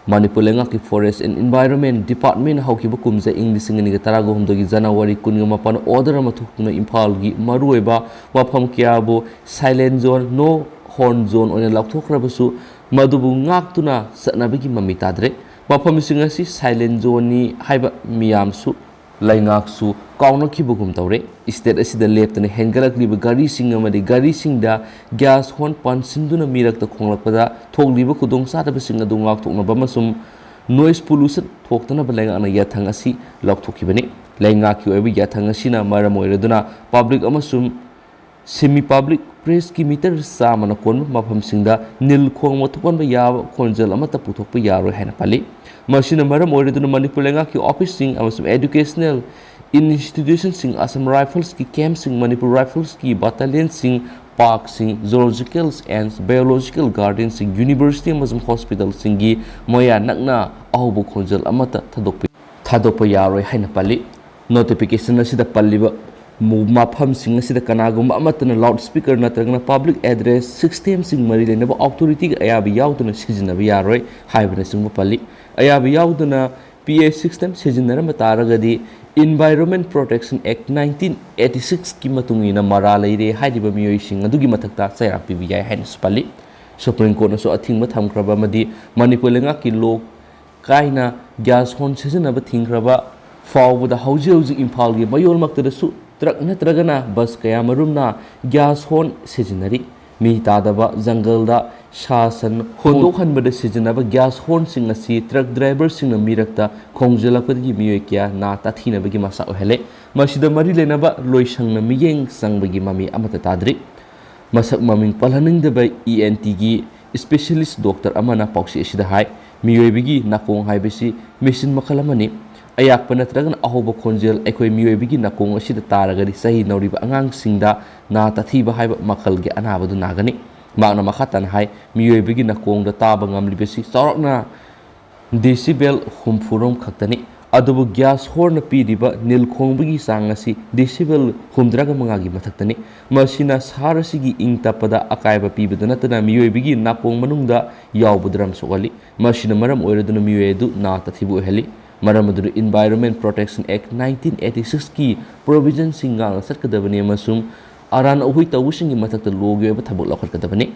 ꯃꯅꯤꯄꯨꯔ ꯂꯩꯉꯥꯛꯀꯤ Forest and Environment Department ꯍꯧꯈꯤꯕ ꯀꯨꯝꯖꯥ ꯏꯪ ꯂꯤꯁꯤꯡ ꯑꯅꯤꯒ ꯇꯔꯥꯒ ꯍꯨꯝꯗꯣꯏꯒꯤ ꯖꯅꯋꯥꯔꯤ ꯀꯨꯟꯒ ꯃꯥꯄꯟ order ꯑꯃ ꯊꯣꯛꯇꯨꯅ ꯏꯝꯐꯥꯜꯒꯤ ꯃꯔꯨꯑꯣꯏꯕ ꯃꯐꯝ ꯀꯌꯥꯕꯨ silent zone, no horn zone ꯑꯣꯏꯅ ꯂꯥꯎꯊꯣꯛꯈ꯭ꯔꯕꯁꯨ, ꯃꯗꯨꯕꯨ ꯉꯥꯛꯇꯨꯅ ꯆꯠꯅꯕꯒꯤ ꯃꯃꯤ ꯇꯥꯗ꯭ꯔꯦ꯫ ꯃꯐꯝꯁꯤꯡ ꯑꯁꯤ silent zoneꯅꯤ ꯍꯥꯏꯕ ꯃꯤꯌꯥꯝꯁꯨ ꯂꯩꯉꯥꯛꯁꯨ ꯀꯥꯎꯅꯈꯤꯕꯒꯨꯝ ꯇꯧꯔꯦ꯫ State ꯑꯁꯤꯗ ꯂꯦꯞꯇꯅ ꯍꯦꯟꯒꯠꯂꯛꯂꯤꯕ ꯒꯥꯔꯤꯁꯤꯡ ꯑꯃꯗꯤ ꯒꯥꯔꯤꯁꯤꯡꯗ gas horn ꯄꯥꯟꯁꯤꯟꯗꯨꯅ ꯃꯤꯔꯛꯇ ꯈꯣꯡꯂꯛꯄꯗ ꯊꯣꯛꯂꯤꯕ ꯈꯨꯗꯣꯡꯆꯥꯗꯕꯁꯤꯡ ꯑꯗꯨ ꯉꯥꯛꯊꯣꯛꯅꯕ ꯑꯃꯁꯨꯡ noise pollution ꯊꯣꯛꯇꯅꯕ ꯂꯩꯉꯥꯛꯅ ꯌꯥꯊꯪ ꯑꯁꯤ ꯂꯧꯊꯣꯛꯈꯤꯕꯅꯤ꯫ ꯂꯩꯉꯥꯛꯀꯤ ꯑꯣꯏꯕ ꯌꯥꯊꯪ ꯑꯁꯤꯅ ꯃꯔꯝ ꯑꯣꯏꯔꯗꯨꯅ public ꯑꯃꯁꯨꯡ semi public pressꯀꯤ meter ꯆꯥꯝꯃꯅ ꯀꯣꯟꯕ ꯃꯐꯝꯁꯤꯡꯗ ꯅꯤꯜ ꯈꯣꯡꯕ ꯊꯣꯛꯍꯟꯕ ꯌꯥꯕ ꯈꯣꯟꯖꯦꯜ ꯑꯃꯠꯇ ꯄꯨꯊꯣꯛꯄ ꯌꯥꯔꯣꯏ ꯍꯥꯏꯅ ꯄꯜꯂꯤ꯫ ꯃꯁꯤꯅ ꯃꯔꯝ ꯑꯣꯏꯔꯗꯨꯅ ꯃꯅꯤꯄꯨꯔ ꯂꯩꯉꯥꯛꯀꯤ officeꯁꯤꯡ ꯑꯃꯁꯨꯡ educational institutionꯁꯤꯡ, Assam Riflesꯀꯤ campꯁꯤꯡ, Manipur Riflesꯀꯤ battalionꯁꯤꯡ, ꯄꯥꯔꯛꯁꯤꯡ, ꯖꯨꯂꯣꯖꯤꯀꯦꯜ ꯑꯦꯟ ꯕꯥꯏꯑꯣꯂꯣꯖꯤꯀꯦꯜ ꯒꯥꯔꯗꯦꯟꯁꯤꯡ, ꯌꯨꯅꯤꯚꯔꯁꯤꯇꯤ ꯑꯃꯁꯨꯡ ꯍꯣꯁꯄꯤꯇꯥꯜꯁꯤꯡꯒꯤ ꯃꯌꯥ ꯅꯛꯅ ꯑꯍꯧꯕ ꯈꯣꯟꯖꯦꯜ ꯑꯃꯠꯇ ꯊꯥꯗꯣꯛꯄ ꯊꯥꯗꯣꯛꯄ ꯌꯥꯔꯣꯏ ꯍꯥꯏꯅ ꯄꯜꯂꯤ꯫ ꯅꯣꯇꯤꯐꯤꯀꯦꯁꯟ ꯑꯁꯤꯗ ꯄꯜꯂꯤꯕ ꯃꯨ- ꯃꯐꯝꯁꯤꯡ ꯑꯁꯤꯗ ꯀꯅꯥꯒꯨꯝꯕ ꯑꯃꯠꯇꯅ ꯂꯥꯎꯗ ꯁ꯭ꯄꯤꯀꯔ ꯅꯠꯇ꯭ꯔꯒꯅ ꯄꯕ꯭ꯂꯤꯛ ꯑꯦꯗ꯭ꯔꯦꯁ ꯁꯤꯁꯇꯦꯝꯁꯤꯡ ꯃꯔꯤ ꯂꯩꯅꯕ ꯑꯣꯊꯣꯔꯤꯇꯤꯒꯤ ꯑꯌꯥꯕ ꯌꯥꯎꯗꯅ ꯁꯤꯖꯤꯟꯅꯕ ꯌꯥꯔꯣꯏ ꯍꯥꯏꯕꯅꯆꯤꯡꯕ ꯄꯜꯂꯤ꯫ ꯑꯌꯥꯕ ꯌꯥꯎꯗꯅ ꯄꯤ ꯑꯦ ꯁꯤꯁꯇꯦꯝ ꯁꯤꯖꯤꯟꯅꯔꯝꯕ ꯇꯥꯔꯒꯗꯤ Environment Protection Act nineteen eighty six ꯀꯤ ꯃꯇꯨꯡ ꯏꯟꯅ ꯃꯔꯥꯜ ꯂꯩꯔꯦ ꯍꯥꯏꯔꯤꯕ ꯃꯤꯑꯣꯏꯁꯤꯡ ꯑꯗꯨꯒꯤ ꯃꯊꯛꯇ ꯆꯩꯔꯥꯛ ꯄꯤꯕ ꯌꯥꯏ ꯍꯥꯏꯅꯁꯨ ꯄꯜꯂꯤ꯫ ꯁꯨꯄ꯭ꯔꯤꯝ ꯀꯣꯔꯠꯅꯁꯨ ꯑꯊꯤꯡꯕ ꯊꯝꯈ꯭ꯔꯕ ꯑꯃꯗꯤ ꯃꯅꯤꯄꯨꯔ ꯂꯩꯉꯥꯛꯀꯤ ꯂꯣ ꯀꯥꯏꯅ ꯒ꯭ꯌꯥꯁ ꯍꯣꯔꯟ ꯁꯤꯖꯤꯟꯅꯕ ꯊꯤꯡꯈ꯭ꯔꯕ ꯐꯥꯎꯕꯗ ꯍꯧꯖꯤꯛ ꯍꯧꯖꯤꯛ ꯏꯝꯐꯥꯜꯒꯤ ꯃꯌꯣꯜꯃꯛꯇꯗꯁꯨ ꯇ꯭ꯔꯛ ꯅꯠꯇ꯭ꯔꯒꯅ ꯕꯁ ꯀꯌꯥꯃꯔꯨꯝꯅ ꯒ꯭ꯌꯥꯁ ꯍꯣꯔꯟ ꯁꯤꯖꯤꯟꯅꯔꯤ꯫ ꯃꯤ ꯇꯥꯗꯕ ꯖꯪꯒꯜꯗ ꯁꯥ ꯁꯟ ꯍꯣꯟꯗꯣꯛꯍꯟꯕꯗ ꯁꯤꯖꯤꯟꯅꯕ ꯒ꯭ꯌꯥꯁ ꯍꯣꯔꯟꯁꯤꯡ ꯑꯁꯤ ꯇ꯭ꯔꯛ ꯗ꯭ꯔꯥꯏꯚꯔꯁꯤꯡꯅ ꯃꯤꯔꯛꯇ ꯈꯣꯡꯖꯤꯜꯂꯛꯄꯗꯒꯤ ꯃꯤꯑꯣꯏ ꯀꯌꯥ ꯅꯥ ꯇꯥꯊꯤꯅꯕꯒꯤ ꯃꯆꯥꯛ ꯑꯣꯏꯍꯜꯂꯦ꯫ ꯃꯁꯤꯗ ꯃꯔꯤ ꯂꯩꯅꯕ ꯂꯣꯏꯁꯪꯅ ꯃꯤꯠꯌꯦꯡ ꯆꯪꯕꯒꯤ ꯃꯃꯤ ꯑꯃꯠꯇ ꯇꯥꯗ꯭ꯔꯤ꯫ ꯃꯁꯛ ꯃꯃꯤꯡ ꯄꯜꯍꯟꯅꯤꯡꯗꯕ ꯏ ꯑꯦꯟ ꯇꯤꯒꯤ ꯏꯁꯄꯦꯁꯤꯌꯦꯂꯤꯁ ꯗꯣꯛꯇꯔ ꯑꯃꯅ ꯄꯥꯎꯆꯦ ꯑꯁꯤꯗ ꯍꯥꯏ, ꯃꯤꯑꯣꯏꯕꯒꯤ ꯅꯥꯀꯣꯡ ꯍꯥꯏꯕꯁꯤ ꯃꯦꯁꯤꯟ ꯃꯈꯜ ꯑꯃꯅꯤ꯫ ꯑꯌꯥꯛꯄ ꯅꯠꯇ꯭ꯔꯒꯅ ꯑꯍꯧꯕ ꯈꯣꯟꯖꯦꯜ ꯑꯩꯈꯣꯏ ꯃꯤꯑꯣꯏꯕꯒꯤ ꯅꯥꯀꯣꯡ ꯑꯁꯤꯗ ꯇꯥꯔꯒꯗꯤ ꯆꯍꯤ ꯅꯧꯔꯤꯕ ꯑꯉꯥꯡꯁꯤꯡꯗ ꯅꯥ ꯇꯥꯊꯤꯕ ꯍꯥꯏꯕ ꯃꯈꯜꯒꯤ ꯑꯅꯥꯕꯗꯨ ꯅꯥꯒꯅꯤ꯫ ꯃꯍꯥꯛꯅ ꯃꯈꯥ ꯇꯥꯅ ꯍꯥꯏ, ꯃꯤꯑꯣꯏꯕꯒꯤ ꯅꯥꯀꯣꯡꯗ ꯇꯥꯕ ꯉꯝꯂꯤꯕꯁꯤ ꯆꯥꯎꯔꯥꯛꯅ ꯗꯦꯁꯤꯕꯦꯜ ꯍꯨꯝꯐꯨꯔꯣꯝ ꯈꯛꯇꯅꯤ꯫ ꯑꯗꯨꯕꯨ ꯒ꯭ꯌꯥꯁ ꯍꯣꯔꯟꯅ ꯄꯤꯔꯤꯕ ꯅꯤꯜ ꯈꯣꯡꯕꯒꯤ ꯆꯥꯡ ꯑꯁꯤ ꯗꯦꯁꯤꯕꯦꯜ ꯍꯨꯝꯗ꯭ꯔꯥꯒ ꯃꯉꯥꯒꯤ ꯃꯊꯛꯇꯅꯤ꯫ ꯃꯁꯤꯅ ꯁꯍꯔ ꯑꯁꯤꯒꯤ ꯏꯪ ꯇꯞꯄꯗ ꯑꯀꯥꯏꯕ ꯄꯤꯕꯗ ꯅꯠꯇꯅ ꯃꯤꯑꯣꯏꯕꯒꯤ ꯅꯥꯀꯣꯡ ꯃꯅꯨꯡꯗ ꯌꯥꯎꯕ ꯗ꯭ꯔꯝ ꯁꯣꯛꯍꯜꯂꯤ꯫ ꯃꯁꯤꯅ ꯃꯔꯝ ꯑꯣꯏꯔꯗꯨꯅ ꯃꯤꯑꯣꯏ ꯑꯗꯨ ꯅꯥ ꯇꯥꯊꯤꯕ ꯑꯣꯏꯍꯜꯂꯤ꯫ ꯃꯔꯝ ꯑꯗꯨꯅ Environment Protection Act nineteen eighty six ꯀꯤ ꯄ꯭ꯔꯣꯚꯤꯖꯟꯁꯤꯡ ꯉꯥꯛꯅ ꯆꯠꯀꯗꯕꯅꯤ ꯑꯃꯁꯨꯡ ꯑꯔꯥꯟ ꯑꯍꯣꯏ ꯇꯧꯕꯁꯤꯡꯒꯤ ꯃꯊꯛꯇ ꯂꯣꯒꯤ ꯑꯣꯏꯕ ꯊꯕꯛ ꯂꯧꯈꯠꯀꯗꯕꯅꯤ꯫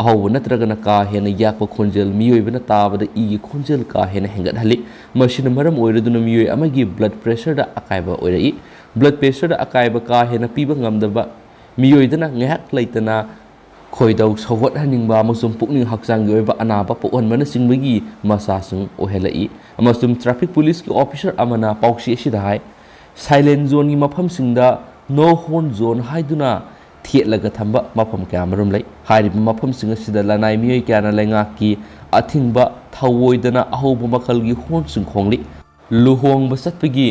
ꯑꯍꯧꯕ ꯅꯠꯇ꯭ꯔꯒꯅ ꯀꯥ ꯍꯦꯟꯅ ꯌꯥꯛꯄ ꯈꯣꯟꯖꯦꯜ ꯃꯤꯑꯣꯏꯕꯅ ꯇꯥꯕꯗ ꯏꯒꯤ ꯈꯣꯟꯖꯦꯜ ꯀꯥ ꯍꯦꯟꯅ ꯍꯦꯟꯒꯠꯍꯜꯂꯤ꯫ ꯃꯁꯤꯅ ꯃꯔꯝ ꯑꯣꯏꯔꯗꯨꯅ ꯃꯤꯑꯣꯏ ꯑꯃꯒꯤ ꯕ꯭ꯂꯗ ꯄ꯭ꯔꯦꯁꯔꯗ ꯑꯀꯥꯏꯕ ꯑꯣꯏꯔꯛꯏ꯫ ꯕ꯭ꯂꯗ ꯄ꯭ꯔꯦꯁꯔꯗ ꯑꯀꯥꯏꯕ ꯀꯥ ꯍꯦꯟꯅ ꯄꯤꯕ ꯉꯝꯗꯕ ꯃꯤꯑꯣꯏꯗꯅ ꯉꯥꯏꯍꯥꯛ ꯂꯩꯇꯅ ꯈꯣꯏꯗꯧ ꯁꯧꯒꯠꯍꯟꯅꯤꯡꯕ ꯑꯃꯁꯨꯡ ꯄꯨꯛꯅꯤꯡ ꯍꯛꯆꯥꯡꯒꯤ ꯑꯣꯏꯕ ꯑꯅꯥꯕ ꯄꯣꯛꯍꯟꯕꯅꯆꯤꯡꯕꯒꯤ ꯃꯆꯥꯁꯤꯡ ꯑꯣꯏꯍꯜꯂꯛꯏ꯫ ꯑꯃꯁꯨꯡ ꯇ꯭ꯔꯥꯐꯤꯛ ꯄꯨꯂꯤꯁꯀꯤ ꯑꯣꯐꯤꯁꯥꯔ ꯑꯃꯅ ꯄꯥꯎꯆꯦ ꯑꯁꯤꯗ ꯍꯥꯏ, ꯁꯥꯏꯂꯦꯟ ꯖꯣꯟꯒꯤ ꯃꯐꯝꯁꯤꯡꯗ ꯅꯣ ꯍꯣꯔꯟ ꯖꯣꯟ ꯍꯥꯏꯗꯨꯅ ꯊꯦꯠꯂꯒ ꯊꯝꯕ ꯃꯐꯝ ꯀꯌꯥꯃꯔꯨꯝ ꯂꯩ꯫ ꯍꯥꯏꯔꯤꯕ ꯃꯐꯝꯁꯤꯡ ꯑꯁꯤꯗ ꯂꯅꯥꯏ ꯃꯤꯑꯣꯏ ꯀꯌꯥꯅ ꯂꯩꯉꯥꯛꯀꯤ ꯑꯊꯤꯡꯕ ꯊꯧꯑꯣꯏꯗꯅ ꯑꯍꯧꯕ ꯃꯈꯜꯒꯤ ꯍꯣꯔꯟꯁꯤꯡ ꯈꯣꯡꯂꯤ꯫ ꯂꯨꯍꯣꯡꯕ ꯆꯠꯄꯒꯤ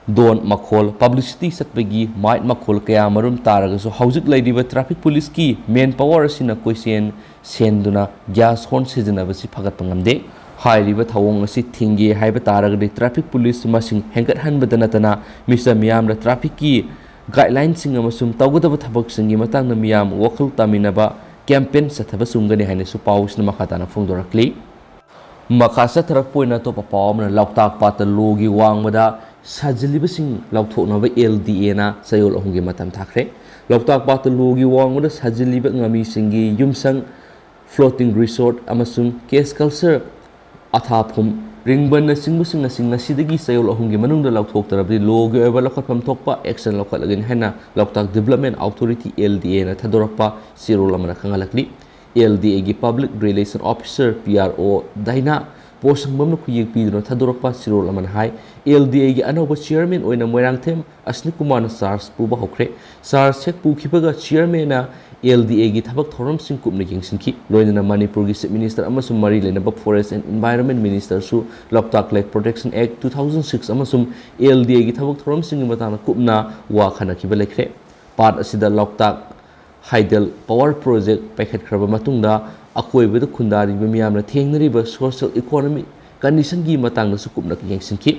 ꯗꯣꯟ ꯃꯈꯣꯜ, ꯄꯕ꯭ꯂꯤꯁꯤꯇꯤ ꯆꯠꯄꯒꯤ ꯃꯥꯏꯛ ꯃꯈꯣꯜ ꯀꯌꯥ ꯃꯔꯨꯝ ꯇꯥꯔꯒꯁꯨ ꯍꯧꯖꯤꯛ ꯂꯩꯔꯤꯕ ꯇ꯭ꯔꯥꯐꯤꯛ ꯄꯨꯂꯤꯁꯀꯤ ꯃꯦꯟ ꯄꯥꯋꯔ ꯑꯁꯤꯅ ꯀꯣꯏꯆꯦꯟ ꯁꯦꯟꯗꯨꯅ ꯒ꯭ꯌꯥꯁ ꯍꯣꯔꯟ ꯁꯤꯖꯤꯟꯅꯕꯁꯤ ꯐꯒꯠꯄ ꯉꯝꯗꯦ꯫ ꯍꯥꯏꯔꯤꯕ ꯊꯧꯑꯣꯡ ꯑꯁꯤ ꯊꯤꯡꯒꯦ ꯍꯥꯏꯕ ꯇꯥꯔꯒꯗꯤ ꯇ꯭ꯔꯥꯐꯤꯛ ꯄꯨꯂꯤꯁ ꯃꯁꯤꯡ ꯍꯦꯟꯒꯠꯍꯟꯕꯗ ꯅꯠꯇꯅ ꯃꯤꯆꯝ ꯃꯤꯌꯥꯝꯗ ꯇ꯭ꯔꯥꯐꯤꯛꯀꯤ ꯒꯥꯏꯗꯂꯥꯏꯟꯁꯤꯡ ꯑꯃꯁꯨꯡ ꯇꯧꯒꯗꯕ ꯊꯕꯛꯁꯤꯡꯒꯤ ꯃꯇꯥꯡꯗ ꯃꯤꯌꯥꯝ ꯋꯥꯈꯜ ꯇꯥꯃꯤꯟꯅꯕ ꯀꯦꯝꯄꯦꯟ ꯆꯠꯊꯕ ꯆꯨꯝꯒꯅꯤ ꯍꯥꯏꯅꯁꯨ ꯄꯥꯎꯁꯤꯅ ꯃꯈꯥ ꯇꯥꯅ ꯐꯣꯡꯗꯣꯔꯛꯂꯤ꯫ ꯃꯈꯥ ꯆꯠꯊꯔꯛꯄ ꯑꯣꯏꯅ ꯑꯇꯣꯞꯄ ꯄꯥꯎ ꯑꯃꯅ ꯂꯣꯛꯇꯥꯛ ꯄꯥꯠꯇ ꯂꯣꯒꯤ ꯋꯥꯡꯃꯗ ꯁꯥꯖꯤꯜꯂꯤꯕꯁꯤꯡ ꯂꯧꯊꯣꯛꯅꯕ ꯑꯦꯜ ꯗꯤ ꯑꯦꯅ ꯆꯌꯣꯜ ꯑꯍꯨꯝꯒꯤ ꯃꯇꯝ ꯊꯥꯈ꯭ꯔꯦ꯫ ꯂꯣꯛꯇꯥꯛ ꯄꯥꯠꯇ ꯂꯣꯒꯤ ꯋꯥꯡꯃꯗ ꯁꯥꯖꯤꯜꯂꯤꯕ ꯉꯥꯃꯤꯁꯤꯡꯒꯤ ꯌꯨꯝꯁꯪ, floating resort ꯑꯃꯁꯨꯡ cage culture, ꯑꯊꯥꯐꯝ, ꯔꯤꯡꯕꯟꯅꯆꯤꯡꯕꯁꯤꯡ ꯑꯁꯤ ꯉꯁꯤꯗꯒꯤ ꯆꯌꯣꯜ ꯑꯍꯨꯝꯒꯤ ꯃꯅꯨꯡꯗ ꯂꯧꯊꯣꯛꯇ꯭ꯔꯕꯗꯤ ꯂꯣꯒꯤ ꯑꯣꯏꯕ ꯂꯧꯈꯠꯐꯝ ꯊꯣꯛꯄ ꯑꯦꯛꯁꯟ ꯂꯧꯈꯠꯂꯒꯅꯤ ꯍꯥꯏꯅ Loktak development authority, L D ꯑꯦꯅ ꯊꯥꯗꯣꯔꯛꯄ ꯆꯦꯔꯣꯜ ꯑꯃꯅ ꯈꯪꯍꯜꯂꯛꯂꯤ꯫ ꯑꯦꯜ ꯗꯤ ꯑꯦꯒꯤ public relation officer, P R O, ꯗꯥꯏꯅꯥ ꯄꯣꯁꯪꯕꯝꯅ ꯈꯨꯌꯦꯛ ꯄꯤꯗꯨꯅ ꯊꯥꯗꯣꯔꯛꯄ ꯆꯦꯔꯣꯜ ꯑꯃꯅ ꯍꯥꯏ, ꯑꯦꯜ ꯗꯤ ꯑꯦꯒꯤ ꯑꯅꯧꯕ ꯆꯤꯌꯔꯃꯦꯟ ꯑꯣꯏꯅ ꯃꯣꯏꯔꯥꯡꯊꯦꯝ ꯑꯁꯅꯤꯀꯨꯃꯥꯔꯅ ꯆꯥꯔꯖ ꯄꯨꯕ ꯍꯧꯈ꯭ꯔꯦ꯫ ꯆꯥꯔꯖ ꯍꯦꯛ ꯄꯨꯈꯤꯕꯒ ꯆꯤꯌꯔꯃꯦꯟꯅ ꯑꯦꯜ ꯗꯤ ꯑꯦꯒꯤ ꯊꯕꯛ ꯊꯧꯔꯝꯁꯤꯡ ꯀꯨꯞꯅ ꯌꯦꯡꯁꯤꯟꯈꯤ꯫ ꯂꯣꯏꯅꯅ ꯃꯅꯤꯄꯨꯔꯒꯤ ꯆꯤꯐ ꯃꯤꯅꯤꯁꯇꯔ ꯑꯃꯁꯨꯡ ꯃꯔꯤ ꯂꯩꯅꯕ ꯐꯣꯔꯦꯁ ꯑꯦꯟ ꯏꯟꯚꯥꯏꯔꯣꯟꯃꯦꯟ ꯃꯤꯅꯤꯁꯇꯔꯁꯨ Loktak lake protection act two thousand six ꯑꯃꯁꯨꯡ ꯑꯦꯜ ꯗꯤ ꯑꯦꯒꯤ ꯊꯕꯛ ꯊꯧꯔꯝꯁꯤꯡꯒꯤ ꯃꯇꯥꯡꯗ ꯀꯨꯞꯅ ꯋꯥ ꯈꯟꯅꯈꯤꯕ ꯂꯩꯈ꯭ꯔꯦ꯫ ꯄꯥꯠ ꯑꯁꯤꯗ ꯂꯣꯛꯇꯥꯛ ꯍꯥꯏꯗꯦꯜ ꯄꯥꯋꯔ ꯄ꯭ꯔꯣꯖꯦꯛ ꯄꯥꯏꯈꯠꯈ꯭ꯔꯕ ꯃꯇꯨꯡꯗ ꯑꯀꯣꯏꯕꯗ ꯈꯨꯟꯗꯥꯔꯤꯕ ꯃꯤꯌꯥꯝꯅ ꯊꯦꯡꯅꯔꯤꯕ ꯁꯣꯁꯤꯌꯦꯜ ꯏꯀꯣꯅꯣꯃꯤꯛ ꯀꯟꯗꯤꯁꯟꯒꯤ ꯃꯇꯥꯡꯗꯁꯨ ꯀꯨꯞꯅ ꯌꯦꯡꯁꯤꯟꯈꯤ꯫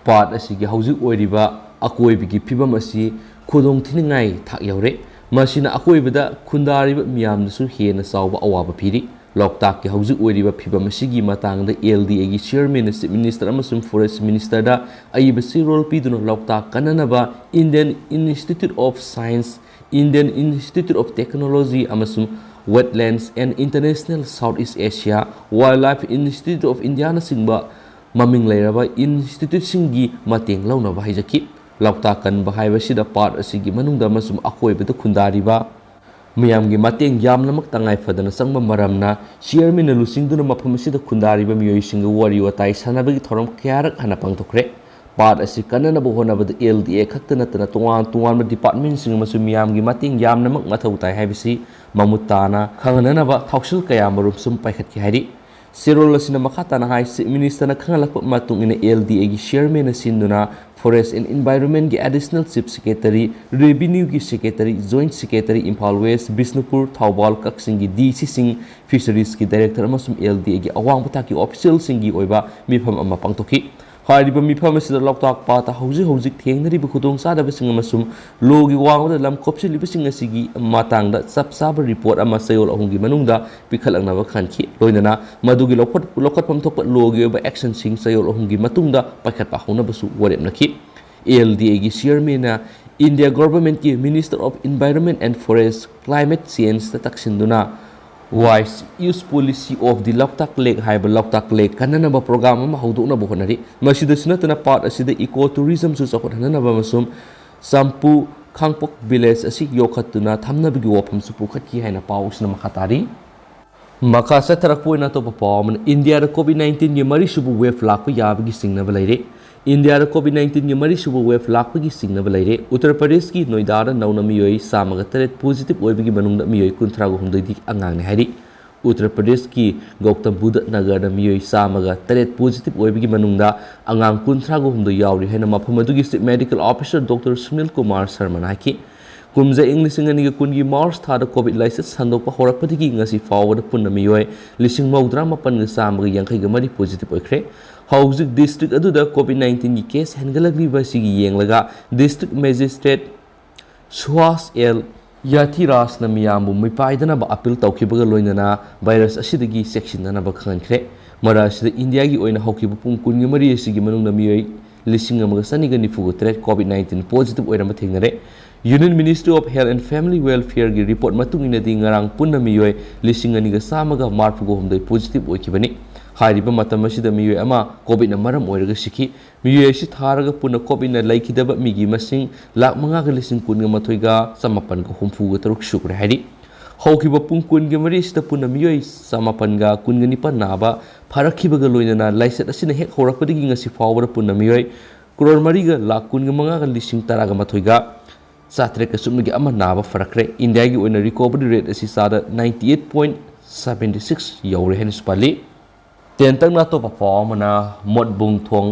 ꯄꯥꯠ ꯑꯁꯤꯒꯤ ꯍꯧꯖꯤꯛ ꯑꯣꯏꯔꯤꯕ ꯑꯀꯣꯏꯕꯒꯤ ꯐꯤꯕꯝ ꯑꯁꯤ ꯈꯨꯗꯣꯡ ꯊꯤꯅꯤꯡꯉꯥꯏ ꯊꯥꯛ ꯌꯧꯔꯦ꯫ ꯃꯁꯤꯅ ꯑꯀꯣꯏꯕꯗ ꯈꯨꯟꯗꯥꯔꯤꯕ ꯃꯤꯌꯥꯝꯗꯁꯨ ꯍꯦꯟꯅ ꯆꯥꯎꯕ ꯑꯋꯥꯕ ꯄꯤꯔꯤ꯫ ꯂꯣꯛꯇꯥꯛꯀꯤ ꯍꯧꯖꯤꯛ ꯑꯣꯏꯔꯤꯕ ꯐꯤꯕꯝ ꯑꯁꯤꯒꯤ ꯃꯇꯥꯡꯗ ꯑꯦꯜ ꯗꯤ ꯑꯦꯒꯤ ꯆꯤꯌꯔꯃꯦꯟꯅ ꯆꯤꯐ ꯃꯤꯅꯤꯁꯇꯔ ꯑꯃꯁꯨꯡ ꯐꯣꯔꯦꯁ ꯃꯤꯅꯤꯁꯇꯔꯗ ꯑꯏꯕ ꯆꯦꯔꯣꯜ ꯄꯤꯗꯨꯅ ꯂꯣꯛꯇꯥꯛ ꯀꯟꯅꯅꯕ Indian Institute of Science, Indian Institute of Technology ꯑꯃꯁꯨꯡ Wetlands and International Southeast Asia Wildlife Institute of Indiaꯅꯆꯤꯡꯕ ꯃꯃꯤꯡ ꯂꯩꯔꯕ ꯏꯟꯁꯇꯤꯇ꯭ꯌꯨꯠꯁꯤꯡꯒꯤ ꯃꯇꯦꯡ ꯂꯧꯅꯕ ꯍꯥꯏꯖꯈꯤ꯫ ꯂꯣꯛꯇꯥꯛ ꯀꯟꯕ ꯍꯥꯏꯕꯁꯤꯗ ꯄꯥꯠ ꯑꯁꯤꯒꯤ ꯃꯅꯨꯡꯗ ꯑꯃꯁꯨꯡ ꯑꯀꯣꯏꯕꯗ ꯈꯨꯟꯗꯥꯔꯤꯕ ꯃꯤꯌꯥꯝꯒꯤ ꯃꯇꯦꯡ ꯌꯥꯝꯅꯃꯛ ꯇꯉꯥꯏ ꯐꯗꯅ ꯆꯪꯕ ꯃꯔꯝꯅ ꯆꯤꯌꯔꯃꯦꯟꯅ ꯂꯨꯆꯤꯡꯗꯨꯅ ꯃꯐꯝ ꯑꯁꯤꯗ ꯈꯨꯟꯗꯥꯔꯤꯕ ꯃꯤꯑꯣꯏꯁꯤꯡꯒ ꯋꯥꯔꯤ ꯋꯥꯇꯥꯏ ꯁꯥꯟꯅꯕꯒꯤ ꯊꯧꯔꯝ ꯀꯌꯥꯔꯛ ꯍꯥꯟꯅ ꯄꯥꯡꯊꯣꯛꯈ꯭ꯔꯦ꯫ ꯄꯥꯠ ꯑꯁꯤ ꯀꯟꯅꯅꯕ ꯍꯣꯠꯅꯕꯗ ꯑꯦꯜ ꯗꯤ ꯑꯦ ꯈꯛꯇ ꯅꯠꯇꯅ ꯇꯣꯉꯥꯟ ꯇꯣꯉꯥꯟꯕ ꯗꯤꯄꯥꯔꯠꯃꯦꯟꯁꯤꯡ ꯑꯃꯁꯨꯡ ꯃꯤꯌꯥꯝꯒꯤ ꯃꯇꯦꯡ ꯌꯥꯝꯅꯃꯛ ꯃꯊꯧ ꯇꯥꯏ ꯍꯥꯏꯕꯁꯤ ꯃꯃꯨꯠ ꯇꯥꯅ ꯈꯪꯍꯟꯅꯅꯕ ꯊꯧꯁꯤꯜ ꯀꯌꯥ ꯃꯔꯨꯝ ꯁꯨꯝ ꯄꯥꯏꯈꯠꯈꯤ ꯍꯥꯏꯔꯤ꯫ ꯆꯦꯔꯣꯜ ꯑꯁꯤꯅ ꯃꯈꯥ ꯇꯥꯅ ꯍꯥꯏ, ꯆꯤꯐ ꯃꯤꯅꯤꯁꯇꯔꯅ ꯈꯪꯍꯜꯂꯛꯄ ꯃꯇꯨꯡ ꯏꯟꯅ ꯑꯦꯜ ꯗꯤ ꯑꯦꯒꯤ ꯆꯤꯌꯔꯃꯦꯟꯅ ꯁꯤꯟꯗꯨꯅ Forest and Environment ꯒꯤ Additional Chief Secretary, Revenue ꯒꯤ Secretary, Joint Secretary, Imphal west, Bishnupur, Thoubal, ꯀꯛꯆꯤꯡꯒꯤ D C ꯁꯤꯡ, Fisheries ꯀꯤ Director ꯑꯃꯁꯨꯡ L D A ꯒꯤ ꯑꯋꯥꯡꯕ ꯊꯥꯛꯀꯤ official ꯁꯤꯡꯒꯤ ꯑꯣꯏꯕ ꯃꯤꯐꯝ ꯑꯃ ꯄꯥꯡꯊꯣꯛꯈꯤ꯫ ꯍꯥꯏꯔꯤꯕ ꯃꯤꯐꯝ ꯑꯁꯤꯗ ꯂꯣꯛꯇꯥꯛ ꯄꯥꯠꯇ ꯍꯧꯖꯤꯛ ꯍꯧꯖꯤꯛ ꯊꯦꯡꯅꯔꯤꯕ ꯈꯨꯗꯣꯡꯆꯥꯗꯕꯁꯤꯡ ꯑꯃꯁꯨꯡ ꯂꯣꯒꯤ ꯋꯥꯡꯃꯗ ꯂꯝ ꯀꯣꯞꯁꯤꯜꯂꯤꯕꯁꯤꯡ ꯑꯁꯤꯒꯤ ꯃꯇꯥꯡꯗ ꯆꯞ ꯆꯥꯕ report ꯑꯃ ꯆꯌꯣꯜ ꯑꯍꯨꯝꯒꯤ ꯃꯅꯨꯡꯗ ꯄꯤꯈꯠꯂꯛꯅꯕ ꯈꯟꯈꯤ꯫ ꯂꯣꯏꯅꯅ ꯃꯗꯨꯒꯤ ꯂꯧꯈꯠ-, ꯂꯧꯈꯠꯐꯝ ꯊꯣꯛꯄ ꯂꯣꯒꯤ ꯑꯣꯏꯕ action ꯁꯤꯡ ꯆꯌꯣꯜ ꯑꯍꯨꯝꯒꯤ ꯃꯇꯨꯡꯗ ꯄꯥꯏꯈꯠꯄ ꯍꯧꯅꯕꯁꯨ ꯋꯥꯔꯦꯞꯅꯈꯤ꯫ L D A ꯒꯤ Chairman ꯅ India Government ꯀꯤ Minister of Environment and Forest Climate Change ꯇ ꯇꯛꯁꯤꯟꯗꯨꯅ Wise Use Policy of the Loktak Lake ꯍꯥꯏꯕ ꯂꯣꯛꯇꯥꯛ ꯂꯦꯛ ꯀꯟꯅꯅꯕ program ꯑꯃ ꯍꯧꯗꯣꯛꯅꯕ ꯍꯣꯠꯅꯔꯤ꯫ ꯃꯁꯤꯗꯁꯨ ꯅꯠꯇꯅ ꯄꯥꯠ ꯑꯁꯤꯗ eco tourism ꯁꯨ ꯆꯥꯎꯈꯠꯍꯟꯅꯕ ꯑꯃꯁꯨꯡ ꯆꯝꯄꯨ ꯈꯥꯡꯄꯣꯛ village ꯑꯁꯤ ꯌꯣꯛꯈꯠꯇꯨꯅ ꯊꯝꯅꯕꯒꯤ ꯋꯥꯐꯝꯁꯨ ꯄꯨꯈꯠꯈꯤ ꯍꯥꯏꯅ ꯄꯥꯎ ꯑꯁꯤꯅ ꯃꯈꯥ ꯇꯥꯔꯤ꯫ ꯃꯈꯥ ꯆꯠꯊꯔꯛꯄ ꯑꯣꯏꯅ ꯑꯇꯣꯞꯄ ꯄꯥꯎ ꯑꯃꯅ, ꯏꯟꯗꯤꯌꯥꯗ COVID nineteen ꯒꯤ ꯃꯔꯤꯁꯨꯕ wave ꯂꯥꯛꯄ ꯌꯥꯕꯒꯤ ꯆꯤꯡꯅꯕ ꯂꯩꯔꯦ꯫ ꯏꯟꯗꯤꯌꯥꯗ COVID nineteen ꯒꯤ ꯃꯔꯤꯁꯨꯕ wave ꯂꯥꯛꯄꯒꯤ ꯆꯤꯡꯅꯕ ꯂꯩꯔꯦ꯫ ꯎꯠꯇꯔ ꯄ꯭ꯔꯗꯦꯁꯀꯤ ꯅꯣꯏꯗꯥꯗ ꯅꯧꯅ ꯃꯤꯑꯣꯏ ꯆꯥꯝꯃꯒ ꯇꯔꯦꯠ positive ꯑꯣꯏꯕꯒꯤ ꯃꯅꯨꯡꯗ ꯃꯤꯑꯣꯏ ꯀꯨꯟꯊ꯭ꯔꯥꯒ ꯍꯨꯝꯗꯣꯏꯗꯤ ꯑꯉꯥꯡꯅꯤ ꯍꯥꯏꯔꯤ꯫ ꯎꯠꯇꯔ ꯄ꯭ꯔꯗꯦꯁꯀꯤ ꯒꯧꯇꯝ ꯕꯨꯙ ꯅꯒꯔꯗ ꯃꯤꯑꯣꯏ ꯆꯥꯝꯃꯒ ꯇꯔꯦꯠ positive ꯑꯣꯏꯕꯒꯤ ꯃꯅꯨꯡꯗ ꯑꯉꯥꯡ ꯀꯨꯟꯊ꯭ꯔꯥꯒ ꯍꯨꯝꯗꯣꯏ ꯌꯥꯎꯔꯤ ꯍꯥꯏꯅ ꯃꯐꯝ ꯑꯗꯨꯒꯤ Chief Medical Officer Doctor Sunil Kumar ꯁꯔꯃꯅ ꯍꯥꯏꯈꯤ꯫ ꯀꯨꯝꯖꯥ ꯏꯪ ꯂꯤꯁꯤꯡ ꯑꯅꯤꯒ ꯀꯨꯟꯒꯤ March ꯊꯥꯗ COVID ꯂꯥꯏꯆꯠ ꯁꯟꯗꯣꯛꯄ ꯍꯧꯔꯛꯄꯗꯒꯤ ꯉꯁꯤ ꯐꯥꯎꯕꯗ ꯄꯨꯟꯅ ꯃꯤꯑꯣꯏ ꯂꯤꯁꯤꯡ ꯃꯧꯗ꯭ꯔꯥ ꯃꯥꯄꯟꯒ ꯆꯥꯝꯃꯒ ꯌꯥꯡꯈꯩꯒ ꯃꯔꯤ positive ꯑꯣꯏꯈ꯭ꯔꯦ꯫ ꯍꯧꯖꯤꯛ district ꯑꯗꯨꯗ COVID nineteen ꯒꯤ case ꯍꯦꯟꯒꯠꯂꯛꯂꯤꯕ ꯑꯁꯤꯒꯤ ꯌꯦꯡꯂꯒ district magistrate ꯁꯨꯍꯥꯁ ꯑꯦꯜ ꯌꯥꯊꯤꯔꯥꯖꯅ ꯃꯤꯌꯥꯝꯕꯨ ꯃꯤꯄꯥꯏꯗꯅꯕ appeal ꯇꯧꯈꯤꯕꯒ ꯂꯣꯏꯅꯅ virus ꯑꯁꯤꯗꯒꯤ ꯆꯦꯛꯁꯤꯟꯅꯅꯕ ꯈꯪꯍꯟꯈ꯭ꯔꯦ꯫ ꯃꯔꯛ ꯑꯁꯤꯗ ꯏꯟꯗꯤꯌꯥꯒꯤ ꯑꯣꯏꯅ ꯍꯧꯈꯤꯕ ꯄꯨꯡ ꯀꯨꯟꯒ ꯃꯔꯤ ꯑꯁꯤꯒꯤ ꯃꯅꯨꯡꯗ ꯃꯤꯑꯣꯏ ꯂꯤꯁꯤꯡ ꯑꯃꯒ ꯆꯅꯤꯒ ꯅꯤꯐꯨꯒ ꯇꯔꯦꯠ COVID nineteen positive ꯑꯣꯏꯔꯝꯕ ꯊꯦꯡꯅꯔꯦ꯫ Union Ministry of Health and Family Welfare ꯒꯤ report ꯃꯇꯨꯡ ꯏꯟꯅꯗꯤ ꯉꯔꯥꯡ ꯄꯨꯟꯅ ꯃꯤꯑꯣꯏ ꯂꯤꯁꯤꯡ ꯑꯅꯤꯒ ꯆꯥꯝꯃꯒ ꯃꯔꯤꯐꯨꯒ ꯍꯨꯝꯗꯣꯏ positive ꯑꯣꯏꯈꯤꯕꯅꯤ꯫ ꯍꯥꯏꯔꯤꯕ ꯃꯇꯝ ꯑꯁꯤꯗ ꯃꯤꯑꯣꯏ ꯑꯃ COVID ꯅ ꯃꯔꯝ ꯑꯣꯏꯔꯒ ꯁꯤꯈꯤ꯫ ꯃꯤꯑꯣꯏ ꯑꯁꯤ ꯊꯥꯔꯒ ꯄꯨꯟꯅ COVID ꯅ ꯂꯩꯈꯤꯗꯕ ꯃꯤꯒꯤ ꯃꯁꯤꯡ ꯂꯥꯈ ꯃꯉꯥꯒ ꯂꯤꯁꯤꯡ ꯀꯨꯟꯒ ꯃꯥꯊꯣꯏꯒ ꯆꯃꯥꯄꯟꯒ ꯍꯨꯝꯐꯨꯒ ꯇꯔꯨꯛ ꯁꯨꯈ꯭ꯔꯦ ꯍꯥꯏꯔꯤ꯫ ꯍꯧꯈꯤꯕ ꯄꯨꯡ ꯀꯨꯟꯒ ꯃꯔꯤ ꯑꯁꯤꯗ ꯄꯨꯟꯅ ꯃꯤꯑꯣꯏ ꯆꯃꯥꯄꯟꯒ ꯀꯨꯟꯒ ꯅꯤꯄꯥꯟ ꯅꯥꯕ ꯐꯔꯛꯈꯤꯕꯒ ꯂꯣꯏꯅꯅ ꯂꯥꯏꯆꯠ ꯑꯁꯤꯅ ꯍꯦꯛ ꯍꯧꯔꯛꯄꯗꯒꯤ ꯉꯁꯤ ꯐꯥꯎꯕꯗ ꯄꯨꯟꯅ ꯃꯤꯑꯣꯏ ꯀ꯭ꯔꯣꯔ ꯃꯔꯤꯒ ꯂꯥꯈ ꯀꯨꯟꯒ ꯃꯉꯥꯒ ꯂꯤꯁꯤꯡ ꯇꯔꯥꯒ ꯃꯥꯊꯣꯏꯒ ꯆꯥꯇ꯭ꯔꯦꯠꯀ ꯁꯨꯞꯅꯒꯤ ꯑꯃ ꯅꯥꯕ ꯐꯔꯛꯈ꯭ꯔꯦ꯫ ꯏꯟꯗꯤꯌꯥꯒꯤ ꯑꯣꯏꯅ recovery rate ꯑꯁꯤ ꯆꯥꯗ ninety eight point seventy six ꯌꯧꯔꯦ ꯍꯥꯏꯅꯁꯨ ꯄꯜꯂꯤ꯫ ꯇꯦꯟꯇꯛꯅ ꯑꯇꯣꯞꯄ ꯄꯥꯎ ꯑꯃꯅ, ꯃꯣꯠꯕꯨꯡ ꯊꯣꯡ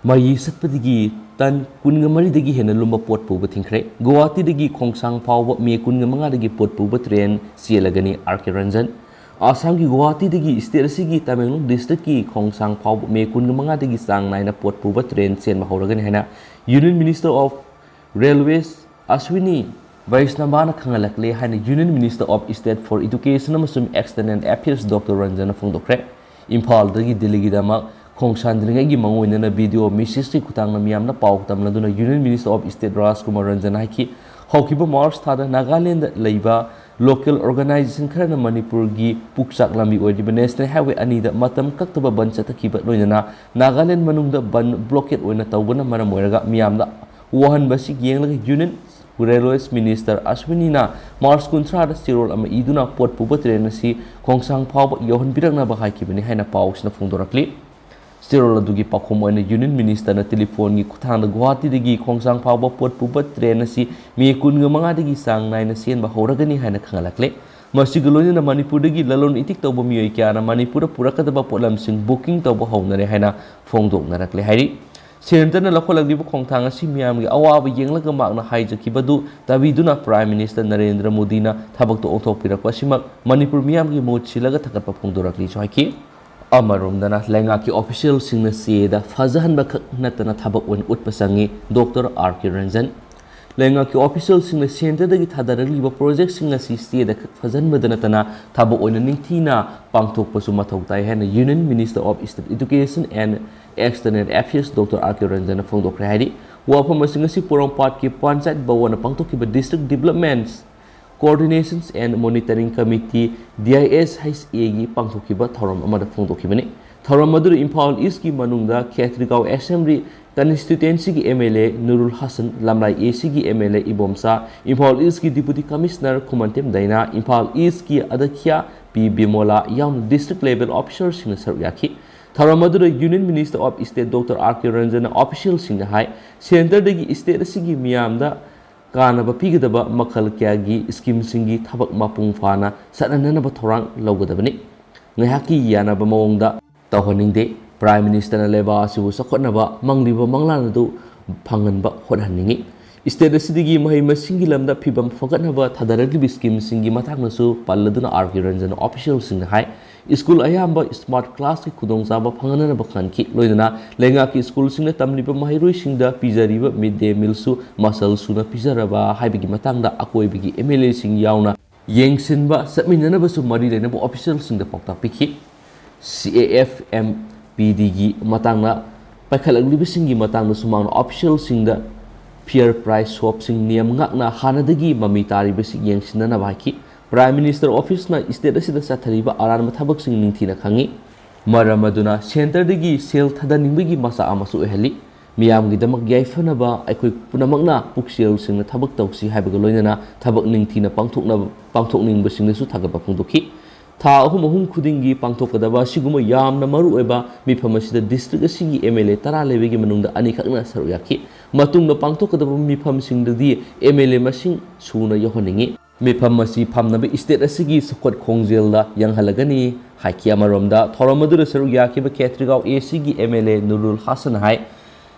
ꯃꯩ ꯆꯠꯄꯗꯒꯤ ꯇꯟ ꯀꯨꯟꯒ ꯃꯔꯤꯗꯒꯤ ꯍꯦꯟꯅ ꯂꯨꯝꯕ ꯄꯣꯠ ꯄꯨꯕ ꯊꯤꯡꯈ꯭ꯔꯦ꯫ ꯒꯨꯋꯥꯍꯥꯇꯤꯗꯒꯤ ꯈꯣꯡꯁꯥꯡ ꯐꯥꯎꯕ ꯃꯦ ꯀꯨꯟꯒ ꯃꯉꯥꯗꯒꯤ ꯄꯣꯠ ꯄꯨꯕ ꯇ꯭ꯔꯦꯟ ꯆꯦꯜꯂꯒꯅꯤ, ꯑꯥꯔ ꯀꯦ ꯔꯟꯖꯟ꯫ ꯑꯁꯥꯝꯒꯤ ꯒꯨꯋꯥꯍꯥꯇꯤꯗꯒꯤ ꯁ꯭ꯇꯦꯠ ꯑꯁꯤꯒꯤ ꯇꯃꯦꯡꯂꯣꯡ ꯗꯤꯁꯇ꯭ꯔꯤꯛꯀꯤ ꯈꯣꯡꯁꯥꯡ ꯐꯥꯎꯕ ꯃꯦ ꯀꯨꯟꯒ ꯃꯉꯥꯗꯒꯤ ꯆꯥꯡ ꯅꯥꯏꯅ ꯄꯣꯠ ꯄꯨꯕ ꯇ꯭ꯔꯦꯟ ꯆꯦꯟꯕ ꯍꯧꯔꯒꯅꯤ ꯍꯥꯏꯅ union minister of railways Aswini ꯕꯩꯁꯅꯕꯥꯅ ꯈꯪꯍꯜꯂꯛꯂꯦ ꯍꯥꯏꯅ union minister of state four education ꯑꯃꯁꯨꯡ ꯑꯦꯛꯁꯇꯔꯅꯦꯜ ꯑꯦꯐꯤꯌꯔꯁ ꯗꯣꯛꯇꯔ ꯔꯟꯖꯟꯅ ꯐꯣꯡꯗꯣꯛꯈ꯭ꯔꯦ꯫ ꯏꯝꯐꯥꯜꯗꯒꯤ ꯗꯤꯜꯂꯤꯒꯤꯗꯃꯛ ꯈꯣꯡꯁꯥꯟꯗ꯭ꯔꯤꯉꯩꯒꯤ ꯃꯥꯡꯑꯣꯏꯅꯅ ꯚꯤꯗꯤꯑꯣ ꯃꯦꯁꯦꯖꯀꯤ ꯈꯨꯠꯊꯥꯡꯗ ꯃꯤꯌꯥꯝꯅ ꯄꯥꯎ ꯇꯝꯂꯗꯨꯅ ꯌꯨꯅꯤꯌꯟ ꯃꯤꯅꯤꯁꯇꯔ ꯑꯣꯐ ꯁ꯭ꯇꯦꯠ ꯔꯥꯖꯀꯨꯃꯥꯔ ꯔꯟꯖꯟꯅ ꯍꯥꯏꯈꯤ, ꯍꯧꯈꯤꯕ ꯃꯥꯔꯆ ꯊꯥꯗ ꯅꯥꯒꯥꯂꯦꯟꯗ ꯂꯩꯕ ꯂꯣꯀꯦꯜ ꯑꯣꯔꯒꯅꯥꯏꯖꯦꯁꯟ ꯈꯔꯅ ꯃꯅꯤꯄꯨꯔꯒꯤ ꯄꯨꯛꯆꯥꯛ ꯂꯝꯕꯤ ꯑꯣꯏꯔꯤꯕ ꯅꯦꯁꯅꯦꯜ ꯍꯥꯏꯋꯦ ꯑꯅꯤꯗ ꯃꯇꯝ ꯀꯛꯇꯕ ꯕꯟ ꯆꯠꯊꯈꯤꯕ ꯂꯣꯏꯅꯅ ꯅꯥꯒꯥꯂꯦꯟ ꯃꯅꯨꯡꯗ ꯕꯟ ꯕ꯭ꯂꯣꯀꯦꯠ ꯑꯣꯏꯅ ꯇꯧꯕꯅ ꯃꯔꯝ ꯑꯣꯏꯔꯒ ꯃꯤꯌꯥꯝꯗ ꯋꯥꯍꯟꯕ ꯑꯁꯤ ꯌꯦꯡꯂꯒ ꯌꯨꯅꯤꯌꯟ ꯔꯦꯜꯋꯦꯁ ꯃꯤꯅꯤꯁꯇꯔ ꯑꯁ꯭ꯋꯤꯅꯤꯅ ꯃꯥꯔꯆ ꯀꯨꯟꯊ꯭ꯔꯥꯗ ꯆꯦꯔꯣꯜ ꯑꯃ ꯏꯗꯨꯅ ꯄꯣꯠ ꯄꯨꯕ ꯇ꯭ꯔꯦꯟ ꯑꯁꯤ ꯈꯣꯡꯁꯥꯡ ꯐꯥꯎꯕ ꯌꯧꯍꯟꯕꯤꯔꯛꯅꯕ ꯍꯥꯏꯈꯤꯕꯅꯤ ꯍꯥꯏꯅ ꯄꯥꯎꯁꯤꯅ ꯐꯣꯡꯗꯣꯔꯛꯂꯤ꯫ ꯆꯦꯔꯣꯜ ꯑꯗꯨꯒꯤ ꯄꯥꯎꯈꯨꯝ ꯑꯣꯏꯅ ꯌꯨꯅꯤꯌꯟ ꯃꯤꯅꯤꯁꯇꯔꯅ ꯇꯦꯂꯤꯐꯣꯟꯒꯤ ꯈꯨꯠꯊꯥꯡꯗ ꯒꯨꯋꯥꯍꯥꯇꯤꯗꯒꯤ ꯈꯣꯡꯁꯥꯡ ꯐꯥꯎꯕ ꯄꯣꯠ ꯄꯨꯕ ꯇ꯭ꯔꯦꯟ ꯑꯁꯤ ꯃꯦ ꯀꯨꯟꯒ ꯃꯉꯥꯗꯒꯤ ꯆꯥꯡ ꯅꯥꯏꯅ ꯆꯦꯟꯕ ꯍꯧꯔꯒꯅꯤ ꯍꯥꯏꯅ ꯈꯪꯍꯜꯂꯛꯂꯦ꯫ ꯃꯁꯤꯒ ꯂꯣꯏꯅꯅ ꯃꯅꯤꯄꯨꯔꯗꯒꯤ ꯂꯂꯣꯟ ꯏꯇꯤꯛ ꯇꯧꯕ ꯃꯤꯑꯣꯏ ꯀꯌꯥꯅ ꯃꯅꯤꯄꯨꯔꯗ ꯄꯨꯔꯛꯀꯗꯕ ꯄꯣꯠꯂꯝꯁꯤꯡ ꯕꯨꯀꯤꯡ ꯇꯧꯕ ꯍꯧꯅꯔꯦ ꯍꯥꯏꯅ ꯐꯣꯡꯗꯣꯛꯅꯔꯛꯂꯦ ꯍꯥꯏꯔꯤ꯫ ꯁꯦꯟꯇꯔꯅ ꯂꯧꯈꯠꯂꯛꯂꯤꯕ ꯈꯣꯡꯊꯥꯡ ꯑꯁꯤ ꯃꯤꯌꯥꯝꯒꯤ ꯑꯋꯥꯕ ꯌꯦꯡꯂꯒ ꯃꯍꯥꯛꯅ ꯍꯥꯏꯖꯈꯤꯕꯗꯨ ꯇꯥꯕꯤꯗꯨꯅ ꯄ꯭ꯔꯥꯏꯝ ꯃꯤꯅꯤꯁꯇꯔ ꯅꯔꯦꯟꯗ꯭ꯔ ꯃꯣꯗꯤꯅ ꯊꯕꯛꯇ ꯑꯣꯟꯊꯣꯛꯄꯤꯔꯛꯄ ꯑꯁꯤꯃꯛ ꯃꯅꯤꯄꯨꯔ ꯃꯤꯌꯥꯝꯒꯤ ꯃꯍꯨꯠ ꯁꯤꯜꯂꯒ ꯊꯥꯒꯠꯄ ꯐꯣꯡꯗꯣꯔꯛꯂꯤꯁꯨ ꯍꯥꯏꯈꯤ꯫ ꯑꯃꯔꯣꯝꯗꯅ ꯂꯩꯉꯥꯛꯀꯤ ꯑꯣꯐꯤꯁꯤꯌꯦꯜꯁꯤꯡꯅ ꯆꯦꯗ ꯐꯖꯍꯟꯕ ꯈꯛ ꯅꯠꯇꯅ ꯊꯕꯛ ꯑꯣꯏꯅ ꯎꯠꯄ ꯆꯪꯉꯤ, ꯗꯣꯛꯇꯔ ꯑꯥꯔ ꯀꯦ ꯔꯟꯖꯟ꯫ ꯂꯩꯉꯥꯛꯀꯤ ꯑꯣꯐꯤꯁꯤꯌꯦꯜꯁꯤꯡꯅ ꯁꯦꯟꯇꯔꯗꯒꯤ ꯊꯥꯗꯔꯛꯂꯤꯕ ꯄ꯭ꯔꯣꯖꯦꯛꯁꯤꯡ ꯑꯁꯤ ꯆꯦꯗ ꯈꯛ ꯐꯖꯍꯟꯕꯗ ꯅꯠꯇꯅ ꯊꯕꯛ ꯑꯣꯏꯅ ꯅꯤꯡꯊꯤꯅ ꯄꯥꯡꯊꯣꯛꯄꯁꯨ ꯃꯊꯧ ꯇꯥꯏ ꯍꯥꯏꯅ union minister of state education and external affairs doctor R K ꯔꯟꯖꯟꯅ ꯐꯣꯡꯗꯣꯛꯈ꯭ꯔꯦ ꯍꯥꯏꯔꯤ꯫ ꯋꯥꯐꯝ ꯑꯁꯤꯡ ꯑꯁꯤ ꯄꯣꯔꯣꯝꯄꯥꯠꯀꯤ ꯄꯟꯆꯥꯌꯠ ꯚꯋꯟꯅ ꯄꯥꯡꯊꯣꯛꯈꯤꯕ district development Coordinations and Monitoring Committee, D I S S ꯑꯦꯒꯤ ꯄꯥꯡꯊꯣꯛꯈꯤꯕ ꯊꯧꯔꯝ ꯑꯃꯗ ꯐꯣꯡꯗꯣꯛꯈꯤꯕꯅꯤ꯫ ꯊꯧꯔꯝ ꯑꯗꯨꯗ ꯏꯝꯐꯥꯜ ꯏꯁꯀꯤ ꯃꯅꯨꯡꯗ ꯈꯦꯇ꯭ꯔꯤꯒꯥꯎ assembly ꯀꯟꯁꯇꯤꯇ꯭ꯋꯦꯟꯁꯤꯒꯤ M L A ꯅꯨꯔꯨꯜ Hasan, ꯂꯝꯂꯥꯏ ꯑꯦ ꯁꯤꯒꯤ M L A Ibomcha, Imphal ꯏꯁꯀꯤ ꯗꯤꯄꯨꯇꯤ ꯀꯃꯤꯁꯅꯔ ꯈꯨꯃꯟꯇꯦꯝ ꯗꯩꯅꯥ, ꯏꯝꯐꯥꯜ ꯏꯁꯀꯤ ꯑꯗꯈ꯭ꯌꯥ ꯄꯤ ꯕꯤꯃꯣꯂꯥ ꯌꯥꯎꯅ ꯗꯤꯁꯇ꯭ꯔꯤꯛ ꯂꯦꯚꯦꯜ ꯑꯣꯐꯤꯁꯔꯁꯤꯡꯅ ꯁꯔꯨꯛ ꯌꯥꯈꯤ꯫ ꯊꯧꯔꯝ ꯑꯗꯨꯗ union minister of state doctor R K ꯔꯟꯖꯟꯅ ꯑꯣꯐꯤꯁꯤꯌꯦꯜꯁꯤꯡꯗ ꯍꯥꯏ, ꯁꯦꯟꯇꯔꯗꯒꯤ ꯁ꯭ꯇꯦꯠ ꯑꯁꯤꯒꯤ ꯃꯤꯌꯥꯝꯗ ꯀꯥꯟꯅꯕ ꯄꯤꯒꯗꯕ ꯃꯈꯜ ꯀꯌꯥꯒꯤ ꯁ꯭ꯀꯤꯝꯁꯤꯡꯒꯤ ꯊꯕꯛ ꯃꯄꯨꯡ ꯐꯥꯅ ꯆꯠꯅꯅꯅꯕ ꯊꯧꯔꯥꯡ ꯂꯧꯒꯗꯕꯅꯤ꯫ ꯉꯥꯏꯍꯥꯛꯀꯤ ꯌꯥꯅꯕ ꯃꯑꯣꯡꯗ ꯇꯧꯍꯟꯅꯤꯡꯗꯦ꯫ ꯄ꯭ꯔꯥꯏꯝ ꯃꯤꯅꯤꯁꯇꯔꯅ ꯂꯩꯕꯥꯛ ꯑꯁꯤꯕꯨ ꯆꯥꯎꯈꯠꯅꯕ ꯃꯪꯂꯤꯕ ꯃꯪꯂꯥꯟ ꯑꯗꯨ ꯐꯪꯍꯟꯕ ꯍꯣꯠꯅꯍꯟꯅꯤꯡꯏ꯫ State ꯑꯁꯤꯗꯒꯤ ꯃꯍꯩ ꯃꯁꯤꯡꯒꯤ ꯂꯝꯗ ꯐꯤꯕꯝ ꯐꯒꯠꯅꯕ ꯊꯥꯗꯔꯛꯂꯤꯕ scheme ꯁꯤꯡꯒꯤ ꯃꯇꯥꯡꯗꯁꯨ ꯄꯜꯂꯗꯨꯅ R K Ranjan ꯅ official ꯁꯤꯡꯅ ꯍꯥꯏ, school ꯑꯌꯥꯝꯕ smart class ꯀꯤ ꯈꯨꯗꯣꯡꯆꯥꯕ ꯐꯪꯍꯟꯅꯕ ꯈꯟꯈꯤ꯫ ꯂꯣꯏꯅꯅ ꯂꯩꯉꯥꯛꯀꯤ school ꯁꯤꯡꯅ ꯇꯝꯂꯤꯕ ꯃꯍꯩꯔꯣꯏꯁꯤꯡꯗ ꯄꯤꯖꯔꯤꯕ mid day meal ꯁꯨ ꯃꯆꯜ ꯁꯨꯅ ꯄꯤꯖꯔꯕ ꯍꯥꯏꯕꯒꯤ ꯃꯇꯥꯡꯗ ꯑꯀꯣꯏꯕꯒꯤ M L A ꯁꯤꯡ ꯌꯥꯎꯅ ꯌꯦꯡꯁꯤꯟꯕ ꯆꯠꯃꯤꯟꯅꯅꯕꯁꯨ ꯃꯔꯤ ꯂꯩꯅꯕ official ꯁꯤꯡꯗ ꯄꯥꯎꯇꯥꯛ ꯄꯤꯈꯤ꯫ C A F M P D ꯒꯤ ꯃꯇꯥꯡꯗ ꯄꯥꯏꯈꯠꯂꯛꯂꯤꯕꯁꯤꯡꯒꯤ ꯃꯇꯥꯡꯗꯁꯨ ꯃꯍꯥꯛꯅ official ꯁꯤꯡꯗ fair price shop ꯁꯤꯡ ꯅꯤꯌꯝ ꯉꯥꯛꯅ ꯍꯥꯟꯅꯗꯒꯤ ꯃꯃꯤ ꯇꯥꯔꯤꯕꯁꯤ ꯌꯦꯡꯁꯤꯟꯅꯅꯕ ꯍꯥꯏꯈꯤ꯫ Prime Minister Office ꯅ state ꯑꯁꯤꯗ ꯆꯠꯊꯔꯤꯕ ꯑꯔꯥꯟꯕ ꯊꯕꯛꯁꯤꯡ ꯅꯤꯡꯊꯤꯅ ꯈꯪꯏ꯫ ꯃꯔꯝ ꯑꯗꯨꯅ centre ꯗꯒꯤ ꯁꯦꯜ ꯊꯥꯗꯅꯤꯡꯕꯒꯤ ꯃꯆꯥꯛ ꯑꯃꯁꯨ ꯑꯣꯏꯍꯜꯂꯤ꯫ ꯃꯤꯌꯥꯝꯒꯤꯗꯃꯛ ꯌꯥꯏꯐꯅꯕ ꯑꯩꯈꯣꯏ ꯄꯨꯝꯅꯃꯛꯅ ꯄꯨꯛꯆꯦꯜ ꯁꯦꯡꯅ ꯊꯕꯛ ꯇꯧꯁꯤ ꯍꯥꯏꯕꯒ ꯂꯣꯏꯅꯅ ꯊꯕꯛ ꯅꯤꯡꯊꯤꯅ ꯄꯥꯡꯊꯣꯛꯅꯕ, ꯄꯥꯡꯊꯣꯛꯅꯤꯡꯕꯁꯤꯡꯗꯁꯨ ꯊꯥꯒꯠꯄ ꯐꯣꯡꯗꯣꯛꯈꯤ꯫ ꯊꯥ ꯑꯍꯨꯝ ꯑꯍꯨꯝ ꯈꯨꯗꯤꯡꯒꯤ ꯄꯥꯡꯊꯣꯛꯀꯗꯕ ꯑꯁꯤꯒꯨꯝꯕ ꯌꯥꯝꯅ ꯃꯔꯨꯑꯣꯏꯕ ꯃꯤꯐꯝ ꯑꯁꯤꯗ district ꯑꯁꯤꯒꯤ M L A ꯇꯔꯥ ꯂꯩꯕꯒꯤ ꯃꯅꯨꯡꯗ ꯑꯅꯤꯈꯛꯅ ꯁꯔꯨꯛ ꯌꯥꯈꯤ꯫ ꯃꯇꯨꯡꯗ ꯄꯥꯡꯊꯣꯛꯀꯗꯕ ꯃꯤꯐꯝꯁꯤꯡꯗꯗꯤ M L A ꯃꯁꯤꯡ ꯁꯨꯅ ꯌꯧꯍꯟꯅꯤꯡꯏ꯫ ꯃꯤꯐꯝ ꯑꯁꯤ ꯐꯝꯅꯕ state ꯑꯁꯤꯒꯤ ꯆꯥꯎꯈꯠ ꯈꯣꯡꯖꯦꯜꯗ ꯌꯥꯡꯍꯜꯂꯒꯅꯤ ꯍꯥꯏꯈꯤ꯫ ꯑꯃꯔꯣꯝꯗ ꯊꯧꯔꯝ ꯑꯗꯨꯗ ꯁꯔꯨꯛ ꯌꯥꯈꯤꯕ ꯈꯦꯇ꯭ꯔꯤꯒꯥꯎ A C ꯒꯤ M L A ꯅꯨꯔꯨꯜ Hasan high,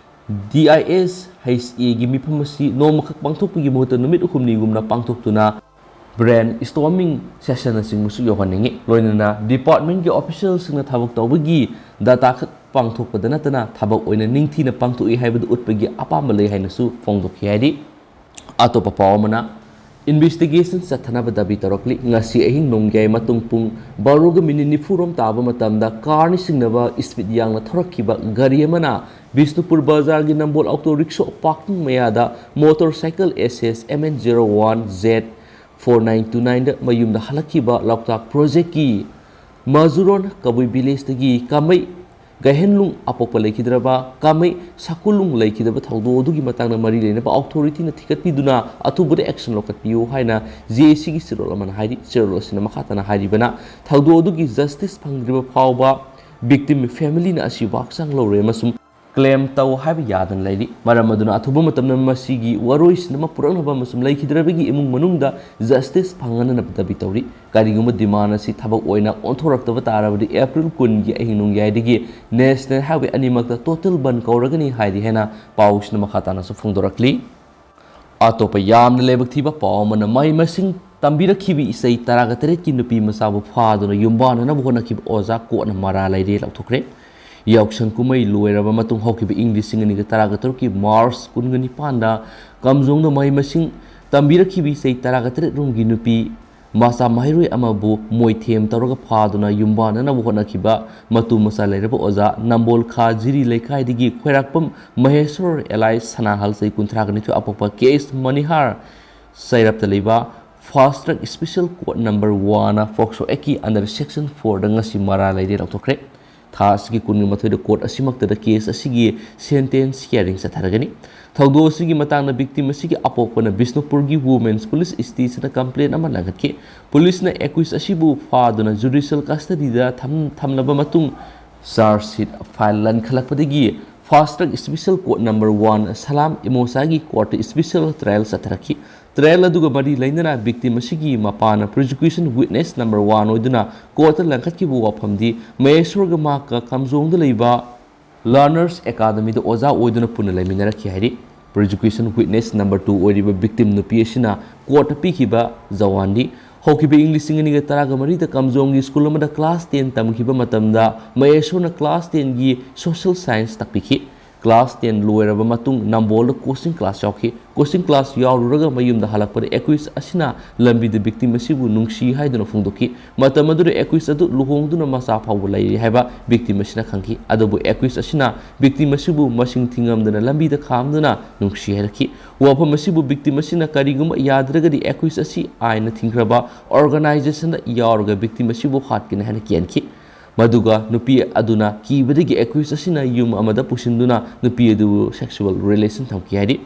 D I S H A ꯒꯤ ꯃꯤꯐꯝ ꯑꯁꯤ ꯅꯣꯡꯃꯈꯛ ꯄꯥꯡꯊꯣꯛꯄꯒꯤ ꯃꯍꯨꯠꯇ ꯅꯨꯃꯤꯠ ꯍꯨꯝꯅꯤꯒꯨꯝꯅ ꯄꯥꯡꯊꯣꯛꯇꯨꯅ brain storming session ꯅꯆꯤꯡꯕꯁꯨ ꯌꯧꯍꯟꯅꯤꯡꯏ꯫ ꯂꯣꯏꯅꯅ department ꯀꯤ official ꯁꯤꯡꯅ ꯊꯕꯛ ꯇꯧꯕꯒꯤ data ꯈꯛ ꯄꯥꯡꯊꯣꯛꯄꯗ ꯅꯠꯇꯅ ꯊꯕꯛ ꯑꯣꯏꯅ ꯅꯤꯡꯊꯤꯅ ꯄꯥꯡꯊꯣꯛꯏ ꯍꯥꯏꯕꯗꯨ ꯎꯠꯄꯒꯤ ꯑꯄꯥꯝꯕ ꯂꯩ ꯍꯥꯏꯅꯁꯨ ꯐꯣꯡꯗꯣꯛꯈꯤ ꯍꯥꯏꯔꯤ꯫ ꯑꯇꯣꯞꯄ ꯄꯥꯎ ꯑꯃꯅ, investigation ꯆꯠꯊꯅꯕ ꯗꯥꯕꯤ ꯇꯧꯔꯛꯂꯤ꯫ ꯉꯁꯤ ꯑꯍꯤꯡ ꯅꯣꯡꯌꯥꯏ ꯃꯇꯨꯡ ꯄꯨꯡ ꯕꯥꯔꯣꯒ ꯃꯤꯅꯤꯠ ꯅꯤꯐꯨꯔꯣꯝ ꯇꯥꯕ ꯃꯇꯝꯗ car ꯅ ꯆꯤꯡꯅꯕ speed ꯌꯥꯡꯅ ꯊꯧꯔꯛꯈꯤꯕ ꯒꯥꯔꯤ ꯑꯃꯅ ꯕꯤꯁꯅꯨꯄꯨꯔ ꯕꯖꯥꯔꯒꯤ ꯅꯝꯕꯣꯜ auto rickshaw parking ꯃꯌꯥꯗ motorcycle S S M N zero one Z four nine two nine ꯗ ꯃꯌꯨꯝꯗ ꯍꯜꯂꯛꯈꯤꯕ ꯂꯣꯛꯇꯥꯛ project ꯀꯤ ꯃꯖꯨꯔꯣꯟ ꯀꯕꯨꯏ village ꯇꯒꯤ ꯀꯥꯃꯩ ꯒꯥꯏꯍꯦꯟꯂꯨꯡ ꯑꯄꯣꯛꯄ ꯂꯩꯈꯤꯗ꯭ꯔꯕ ꯀꯥꯃꯩ ꯁꯥꯀꯨꯂꯨꯡ ꯂꯩꯈꯤꯗꯕ ꯊꯧꯗꯣꯛ ꯑꯗꯨꯒꯤ ꯃꯇꯥꯡꯗ ꯃꯔꯤ ꯂꯩꯅꯕ authority ꯅ ꯊꯤꯒꯠꯄꯤꯗꯨꯅ ꯑꯊꯨꯕꯗ action ꯂꯧꯈꯠꯄꯤꯌꯨ ꯍꯥꯏꯅ J A C ꯒꯤ ꯆꯦꯔꯣꯜ ꯑꯃꯅ ꯍꯥꯏꯔꯤ꯫ ꯆꯦꯔꯣꯜ ꯑꯁꯤꯅ ꯃꯈꯥ ꯇꯥꯅ ꯍꯥꯏꯔꯤꯕꯅ, ꯊꯧꯗꯣꯛ ꯑꯗꯨꯒꯤ justice ꯐꯪꯗ꯭ꯔꯤꯕ ꯐꯥꯎꯕ victim family ꯅ ꯑꯁꯤꯕ ꯍꯛꯆꯥꯡ ꯂꯧꯔꯣꯏ ꯑꯃꯁꯨꯡ claim ꯇꯧ ꯍꯥꯏꯕ ꯌꯥꯗꯅ ꯂꯩꯔꯤ꯫ ꯃꯔꯝ ꯑꯗꯨꯅ ꯑꯊꯨꯕ ꯃꯇꯝꯗ ꯃꯁꯤꯒꯤ ꯋꯥꯔꯣꯏꯁꯤꯟ ꯑꯃ ꯄꯨꯔꯛꯅꯕ ꯑꯃꯁꯨꯡ ꯂꯩꯈꯤꯗ꯭ꯔꯕꯒꯤ ꯏꯃꯨꯡ ꯃꯅꯨꯡꯗ justice ꯐꯪꯍꯟꯅꯕ ꯗꯥꯕꯤ ꯇꯧꯔꯤ꯫ ꯀꯔꯤꯒꯨꯝꯕ demand ꯑꯁꯤ ꯊꯕꯛ ꯑꯣꯏꯅ ꯑꯣꯟꯊꯣꯔꯛꯇꯕ ꯇꯥꯔꯕꯗꯤ April ꯀꯨꯟꯒꯤ ꯑꯍꯤꯡ ꯅꯣꯡꯌꯥꯏꯗꯒꯤ National Highway ꯑꯅꯤꯃꯛꯇ total ꯕꯟ ꯀꯧꯔꯒꯅꯤ ꯍꯥꯏꯔꯤ ꯍꯥꯏꯅ ꯄꯥꯎꯁꯤꯅ ꯃꯈꯥ ꯇꯥꯅꯁꯨ ꯐꯣꯡꯗꯣꯔꯛꯂꯤ꯫ ꯑꯇꯣꯞꯄ ꯌꯥꯝꯅ ꯂꯥꯏꯕꯛ ꯊꯤꯕ ꯄꯥꯎ ꯑꯃꯅ, ꯃꯍꯩ ꯃꯁꯤꯡ ꯇꯝꯕꯤꯔꯛꯈꯤꯕꯤ ꯏꯆꯩ ꯇꯔꯥꯒ ꯇꯔꯦꯠꯀꯤ ꯅꯨꯄꯤ ꯃꯆꯥꯕꯨ ꯐꯥꯗꯨꯅ ꯌꯨꯝꯕꯥꯟꯅꯅꯕ ꯍꯣꯠꯅꯈꯤꯕ ꯑꯣꯖꯥ ꯀꯣꯔꯠꯅ ꯃꯔꯥꯜ ꯂꯩꯔꯦ ꯂꯥꯎꯊꯣꯛꯈ꯭ꯔꯦ꯫ ꯌꯥꯎꯁꯪ ꯀꯨꯝꯍꯩ ꯂꯣꯏꯔꯕ ꯃꯇꯨꯡ ꯍꯧꯈꯤꯕ ꯏꯪ ꯂꯤꯁꯤꯡ ꯑꯅꯤꯒ ꯇꯔꯥꯒ ꯇꯔꯨꯛꯀꯤ March ꯀꯨꯟꯒ ꯅꯤꯄꯥꯟꯗ ꯀꯥꯝꯖꯣꯡꯗ ꯃꯍꯩ ꯃꯁꯤꯡ ꯇꯝꯕꯤꯔꯛꯈꯤꯕꯤ ꯏꯆꯩ ꯇꯔꯥꯒ ꯇꯔꯦꯠ ꯔꯣꯝꯒꯤ ꯅꯨꯄꯤ ꯃꯆꯥ ꯃꯍꯩꯔꯣꯏ ꯑꯃꯕꯨ ꯃꯣꯏꯊꯦꯝ ꯇꯧꯔꯒ ꯐꯥꯗꯨꯅ ꯌꯨꯝꯕꯥꯟꯅꯅꯕ ꯍꯣꯠꯅꯈꯤꯕ ꯃꯇꯨ ꯃꯆꯥ ꯂꯩꯔꯕ ꯑꯣꯖꯥ ꯅꯝꯕꯣꯜ ꯈꯥ ꯖꯤꯔꯤ ꯂꯩꯀꯥꯏꯗꯒꯤ ꯈ꯭ꯋꯥꯏꯔꯥꯛꯄꯝ ꯃꯍꯦꯁꯣꯔ alias ꯁꯅꯥꯍꯜ ꯆꯍꯤ ꯀꯨꯟꯊ꯭ꯔꯥꯒ ꯅꯤꯊꯣꯏ ꯑꯄꯣꯛꯄ ꯀꯦ ꯑꯦꯁ ꯃꯅꯤꯍꯥꯔ ꯆꯩꯔꯞꯇ ꯂꯩꯕ Fast Track Special Court number one ꯅ POCSO Act ꯀꯤ under section four ꯗ ꯉꯁꯤ ꯃꯔꯥꯜ ꯂꯩꯔꯦ ꯂꯥꯎꯊꯣꯛꯈ꯭ꯔꯦ꯫ ꯊꯥ ꯑꯁꯤꯒꯤ ꯀꯨꯟꯒ ꯃꯥꯊꯣꯏꯗ ꯀꯣꯔꯠ ꯑꯁꯤꯃꯛꯇꯗ ꯀꯦꯁ ꯑꯁꯤꯒꯤ sentence hearing ꯆꯠꯊꯔꯒꯅꯤ꯫ ꯊꯧꯗꯣꯛ ꯑꯁꯤꯒꯤ ꯃꯇꯥꯡꯗ victim ꯑꯁꯤꯒꯤ ꯑꯄꯣꯛꯄꯅ ꯕꯤꯁꯅꯨꯄꯨꯔꯒꯤ Women's Police Station ꯗ complaint ꯑꯃ ꯂꯪꯈꯠꯈꯤ꯫ ꯄꯨꯂꯤꯁꯅ accused ꯑꯁꯤꯕꯨ ꯐꯥꯗꯨꯅ judicial custody ꯗ ꯊꯝ-, ꯊꯝꯂꯕ ꯃꯇꯨꯡ, charge sheet file ꯂꯟꯈꯠꯂꯛꯄꯗꯒꯤ Fast Track Special Court number one ꯁꯂꯥꯝ ꯏꯃꯣꯁꯥꯒꯤ court ꯇ special trial ꯆꯠꯊꯔꯛꯈꯤ꯫ Trial ꯑꯗꯨꯒ ꯃꯔꯤ ꯂꯩꯅꯅ victim ꯑꯁꯤꯒꯤ ꯃꯄꯥꯅ prosecution witness number one ꯑꯣꯏꯗꯨꯅ court ꯇ ꯂꯪꯈꯠꯈꯤꯕ ꯋꯥꯐꯝꯗꯤ ꯃꯍꯦꯁꯣꯔꯒ ꯃꯍꯥꯛꯀ ꯀꯥꯝꯖꯣꯡꯗ ꯂꯩꯕ Learners Academy ꯗ ꯑꯣꯖꯥ ꯑꯣꯏꯗꯨꯅ ꯄꯨꯟꯅ ꯂꯩꯃꯤꯟꯅꯔꯛꯈꯤ ꯍꯥꯏꯔꯤ꯫ Prosecution witness number two ꯑꯣꯏꯔꯤꯕ victim ꯅꯨꯄꯤ ꯑꯁꯤꯅ court ꯇ ꯄꯤꯈꯤꯕ ꯖꯋꯥꯟꯗꯤ, ꯍꯧꯈꯤꯕ ꯏꯪ ꯂꯤꯁꯤꯡ ꯑꯅꯤꯒ ꯇꯔꯥꯒ ꯃꯔꯤꯗ ꯀꯥꯝꯖꯣꯡꯒꯤ school ꯑꯃꯗ class ten ꯇꯝꯈꯤꯕ ꯃꯇꯝꯗ ꯃꯍꯦꯁꯣꯔꯅ class ten ꯒꯤ social science ꯇꯥꯛꯄꯤꯈꯤ꯫ Class ten ꯂꯣꯏꯔꯕ ꯃꯇꯨꯡ ꯅꯝꯕꯣꯜꯗ coaching class ꯌꯥꯎꯈꯤ꯫ Coaching class ꯌꯥꯎꯔꯨꯔꯒ ꯃꯌꯨꯝꯗ ꯍꯜꯂꯛꯄꯗ accused ꯑꯁꯤꯅ ꯂꯝꯕꯤꯗ victim ꯑꯁꯤꯕꯨ ꯅꯨꯡꯁꯤ ꯍꯥꯏꯗꯨꯅ ꯐꯣꯡꯗꯣꯛꯈꯤ꯫ ꯃꯇꯝ ꯑꯗꯨꯗ accused ꯑꯗꯨ ꯂꯨꯍꯣꯡꯗꯨꯅ ꯃꯆꯥ ꯐꯥꯎꯕ ꯂꯩꯔꯦ ꯍꯥꯏꯕ victim ꯑꯁꯤꯅ ꯈꯪꯈꯤ꯫ ꯑꯗꯨꯕꯨ accused ꯑꯁꯤꯅ victim ꯑꯁꯤꯕꯨ ꯃꯁꯤꯡ ꯊꯤꯉꯝꯗꯅ ꯂꯝꯕꯤꯗ ꯈꯥꯝꯗꯨꯅ ꯅꯨꯡꯁꯤ ꯍꯥꯏꯔꯛꯈꯤ꯫ ꯋꯥꯐꯝ ꯑꯁꯤꯕꯨ victim ꯑꯁꯤꯅ ꯀꯔꯤꯒꯨꯝꯕ ꯌꯥꯗ꯭ꯔꯒꯗꯤ accused ꯑꯁꯤ ꯑꯥꯏꯟꯅ ꯊꯤꯡꯈ꯭ꯔꯕ organization ꯗ ꯌꯥꯎꯔꯒ victim ꯑꯁꯤꯕꯨ ꯍꯥꯠꯀꯅꯤ ꯍꯥꯏꯅ ꯀꯤꯍꯟꯈꯤ꯫ ꯃꯗꯨꯒ ꯅꯨꯄꯤ ꯑꯗꯨꯅ ꯀꯤꯕꯗꯒꯤ accused ꯑꯁꯤꯅ ꯌꯨꯝ ꯑꯃꯗ ꯄꯨꯁꯤꯟꯗꯨꯅ ꯅꯨꯄꯤ ꯑꯗꯨꯕꯨ sexual relation ꯊꯝꯈꯤ ꯍꯥꯏꯔꯤ꯫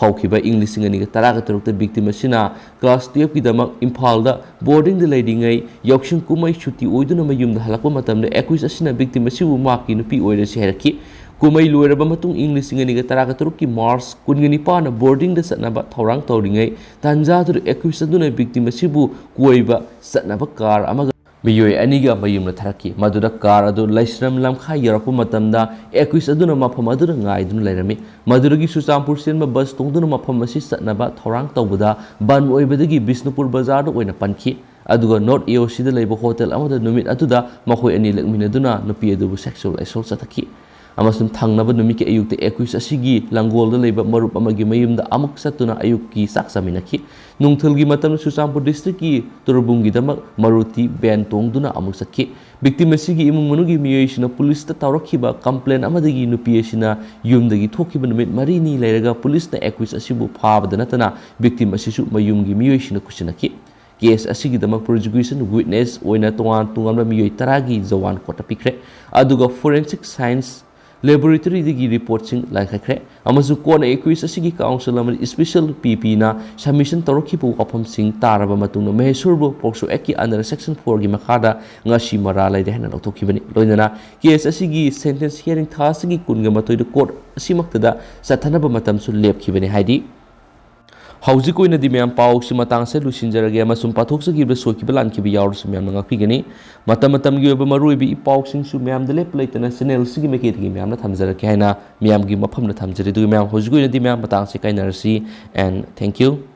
ꯍꯧꯈꯤꯕ ꯏꯪ ꯂꯤꯁꯤꯡ ꯑꯅꯤꯒ ꯇꯔꯥꯒ ꯇꯔꯨꯛꯇ victim ꯑꯁꯤꯅ class twelve ꯀꯤꯗꯃꯛ ꯏꯝꯐꯥꯜꯗ boarding ꯗ ꯂꯩꯔꯤꯉꯩ ꯌꯥꯎꯁꯪ ꯀꯨꯝꯍꯩ ꯁꯨꯇꯤ ꯑꯣꯏꯗꯨꯅ ꯃꯌꯨꯝꯗ ꯍꯜꯂꯛꯄ ꯃꯇꯝꯗ accused ꯑꯁꯤꯅ victim ꯑꯁꯤꯕꯨ ꯃꯍꯥꯛꯀꯤ ꯅꯨꯄꯤ ꯑꯣꯏꯔꯁꯤ ꯍꯥꯏꯔꯛꯈꯤ꯫ ꯀꯨꯝꯍꯩ ꯂꯣꯏꯔꯕ ꯃꯇꯨꯡ, ꯏꯪ ꯂꯤꯁꯤꯡ ꯑꯅꯤꯒ ꯇꯔꯥꯒ ꯇꯔꯨꯛꯀꯤ ꯃꯥꯔꯆ ꯀꯨꯟꯒ ꯅꯤꯄꯥꯟꯗ ꯕꯣꯔꯗꯤꯡꯗ ꯆꯠꯅꯕ ꯊꯧꯔꯥꯡ ꯇꯧꯔꯤꯉꯩ ꯇꯥꯟꯖꯥꯗꯨꯗ ꯑꯦꯀ꯭ꯌꯨꯁ ꯑꯗꯨꯅ ꯚꯤꯛꯇꯤꯝ ꯑꯁꯤꯕꯨ ꯀꯣꯏꯕ ꯆꯠꯅꯕ ꯀꯥꯔ ꯑꯃꯒ ꯃꯤꯑꯣꯏ ꯑꯅꯤꯒ ꯃꯌꯨꯝꯗ ꯊꯥꯔꯛꯈꯤ꯫ ꯃꯗꯨꯗ ꯀꯥꯔ ꯑꯗꯨ ꯂꯥꯏꯁ꯭ꯔꯝ ꯂꯝꯈꯥꯏ ꯌꯧꯔꯛꯄ ꯃꯇꯝꯗ ꯑꯦꯀ꯭ꯌꯨꯁ ꯑꯗꯨꯅ ꯃꯐꯝ ꯑꯗꯨꯗ ꯉꯥꯏꯗꯨꯅ ꯂꯩꯔꯝꯃꯤ꯫ ꯃꯗꯨꯗꯒꯤ ꯆꯨꯔꯆꯥꯟꯄꯨꯔ ꯆꯦꯟꯕ ꯕꯁ ꯇꯣꯡꯗꯨꯅ ꯃꯐꯝ ꯑꯁꯤ ꯆꯠꯅꯕ ꯊꯧꯔꯥꯡ ꯇꯧꯕꯗ ꯕꯟ ꯑꯣꯏꯕꯗꯒꯤ ꯕꯤꯁꯅꯨꯄꯨꯔ ꯕꯖꯥꯔꯗ ꯑꯣꯏꯅ ꯄꯟꯈꯤ꯫ ꯑꯗꯨꯒ ꯅꯣꯔꯠ ꯑꯦ ꯑꯣ ꯁꯤꯗ ꯂꯩꯕ ꯍꯣꯇꯦꯜ ꯑꯃꯗ ꯅꯨꯃꯤꯠ ꯑꯗꯨꯗ ꯃꯈꯣꯏ ꯑꯅꯤ ꯂꯦꯛꯃꯤꯟꯅꯗꯨꯅ ꯅꯨꯄꯤ ꯑꯗꯨꯕꯨ ꯁꯦꯛꯁꯨꯑꯦꯜ ꯑꯦꯁꯣꯜ ꯆꯠꯊꯈꯤ꯫ ꯑꯃꯁꯨꯡ ꯊꯪꯅꯕ ꯅꯨꯃꯤꯠꯀꯤ ꯑꯌꯨꯛꯇ ꯑꯦꯀ꯭ꯌꯨꯁ ꯑꯁꯤꯒꯤ ꯂꯪꯒꯣꯜꯗ ꯂꯩꯕ ꯃꯔꯨꯞ ꯑꯃꯒꯤ ꯃꯌꯨꯝꯗ ꯑꯃꯨꯛ ꯆꯠꯇꯨꯅ ꯑꯌꯨꯛꯀꯤ ꯆꯥꯛ ꯆꯥꯃꯤꯟꯅꯈꯤ꯫ ꯅꯨꯡꯊꯤꯜꯒꯤ ꯃꯇꯝꯗ ꯆꯨꯔꯆꯥꯟꯄꯨꯔ ꯗꯤꯁꯇ꯭ꯔꯤꯛꯀꯤ ꯇꯨꯔꯕꯨꯡꯒꯤꯗꯃꯛ ꯃꯔꯨꯇꯤ ꯚꯦꯟ ꯇꯣꯡꯗꯨꯅ ꯑꯃꯨꯛ ꯆꯠꯈꯤ꯫ ꯚꯤꯛꯇꯤꯝ ꯑꯁꯤꯒꯤ ꯏꯃꯨꯡ ꯃꯅꯨꯡꯒꯤ ꯃꯤꯑꯣꯏꯁꯤꯡꯅ ꯄꯨꯂꯤꯁꯇ ꯇꯧꯔꯛꯈꯤꯕ ꯀꯝꯄ꯭ꯂꯦꯟ ꯑꯃꯗꯒꯤ ꯅꯨꯄꯤ ꯑꯁꯤꯅ ꯌꯨꯝꯗꯒꯤ ꯊꯣꯛꯈꯤꯕ ꯅꯨꯃꯤꯠ ꯃꯔꯤꯅꯤ ꯂꯩꯔꯒ ꯄꯨꯂꯤꯁꯅ ꯑꯦꯀ꯭ꯌꯨꯁ ꯑꯁꯤꯕꯨ ꯐꯥꯕꯗ ꯅꯠꯇꯅ ꯚꯤꯛꯇꯤꯝ ꯑꯁꯤꯁꯨ ꯃꯌꯨꯝꯒꯤ ꯃꯤꯑꯣꯏꯁꯤꯡꯅ ꯈꯨꯠꯁꯤꯟꯅꯈꯤ꯫ ꯀꯦꯁ ꯑꯁꯤꯒꯤꯗꯃꯛ ꯄ꯭ꯔꯣꯁꯤꯀ꯭ꯌꯨꯁꯟ ꯋꯤꯠꯅꯦꯁ ꯑꯣꯏꯅ ꯇꯣꯉꯥꯟ ꯇꯣꯉꯥꯟꯕ ꯃꯤꯑꯣꯏ ꯇꯔꯥꯒꯤ ꯖꯋꯥꯟ ꯀꯣꯔꯠꯇ ꯄꯤꯈ꯭ꯔꯦ꯫ ꯑꯗꯨꯒ ꯐꯣꯔꯦꯟꯁꯤꯛ ꯁꯥꯏꯟꯁ ꯂꯦꯕꯣꯔꯦꯇꯔꯤꯗꯒꯤ ꯔꯤꯄꯣꯔꯠꯁꯤꯡ ꯂꯥꯏꯈꯠꯈ꯭ꯔꯦ꯫ ꯑꯃꯁꯨꯡ ꯀꯣꯟꯅ ꯑꯦꯀ꯭ꯌꯨꯁ ꯑꯁꯤꯒꯤ ꯀꯥꯎꯟꯁꯤꯜ ꯑꯃꯗꯤ ꯁ꯭ꯄꯦꯁꯦꯜ ꯄꯤ ꯄꯤꯅ ꯁꯕꯃꯤꯁꯟ ꯇꯧꯔꯛꯈꯤꯕ ꯋꯥꯐꯝꯁꯤꯡ ꯇꯥꯔꯕ ꯃꯇꯨꯡꯗ ꯃꯍꯦꯁꯣꯔꯕꯨ ꯄꯣꯛꯁꯣ ꯑꯦꯛꯀꯤ ꯑꯟꯗꯔ ꯁꯦꯛꯁꯟ ꯐꯣꯔꯒꯤ ꯃꯈꯥꯗ ꯉꯁꯤ ꯃꯔꯥꯜ ꯂꯩꯔꯦ ꯍꯥꯏꯅ ꯂꯧꯊꯣꯛꯈꯤꯕꯅꯤ꯫ ꯂꯣꯏꯅꯅ ꯀꯦꯁ ꯑꯁꯤꯒꯤ ꯁꯦꯟꯇꯦꯟꯁ ꯍꯤꯌꯥꯔꯤꯡ ꯊꯥ ꯑꯁꯤꯒꯤ ꯀꯨꯟꯒ ꯃꯥꯊꯣꯏꯗ ꯀꯣꯔꯠ ꯑꯁꯤꯃꯛꯇꯗ ꯆꯠꯊꯅꯕ ꯃꯇꯝꯁꯨ ꯂꯦꯞꯈꯤꯕꯅꯤ꯫ ꯍꯥꯏꯗꯤ ꯍꯧꯖꯤꯛ ꯑꯣꯏꯅꯗꯤ ꯃꯌꯥꯝ ꯄꯥꯎꯁꯤ ꯃꯇꯥꯡꯁꯦ ꯂꯣꯏꯁꯤꯟꯖꯔꯒꯦ ꯑꯃꯁꯨꯡ ꯄꯥꯊꯣꯛꯆꯈꯤꯕꯗ ꯁꯣꯏꯈꯤꯕ ꯂꯥꯟꯈꯤꯕ ꯌꯥꯎꯔꯁꯨ ꯃꯌꯥꯝꯅ ꯉꯥꯛꯄꯤꯒꯅꯤ꯫ ꯃꯇꯝ ꯃꯇꯝꯒꯤ ꯑꯣꯏꯕ ꯃꯔꯨꯑꯣꯏꯕ ꯏ ꯄꯥꯎꯁꯤꯡꯁꯨ ꯃꯌꯥꯝꯗ ꯂꯦꯞꯄ ꯂꯩꯇꯅ ꯆꯦꯅꯦꯜꯁꯤꯒꯤ ꯃꯥꯏꯀꯩꯗꯒꯤ ꯃꯌꯥꯝꯅ ꯊꯝꯖꯔꯛꯀꯦ ꯍꯥꯏꯅ ꯃꯌꯥꯝꯒꯤ ꯃꯐꯝꯗ ꯊꯝꯖꯔꯤ꯫ ꯑꯗꯨꯒ ꯃꯌꯥꯝ ꯍꯧꯖꯤꯛ ꯑꯣꯏꯅꯗꯤ ꯃꯌꯥꯝ ꯃꯇꯥꯡꯁꯦ ꯀꯥꯏꯅꯔꯁꯤ꯫ And thank you꯫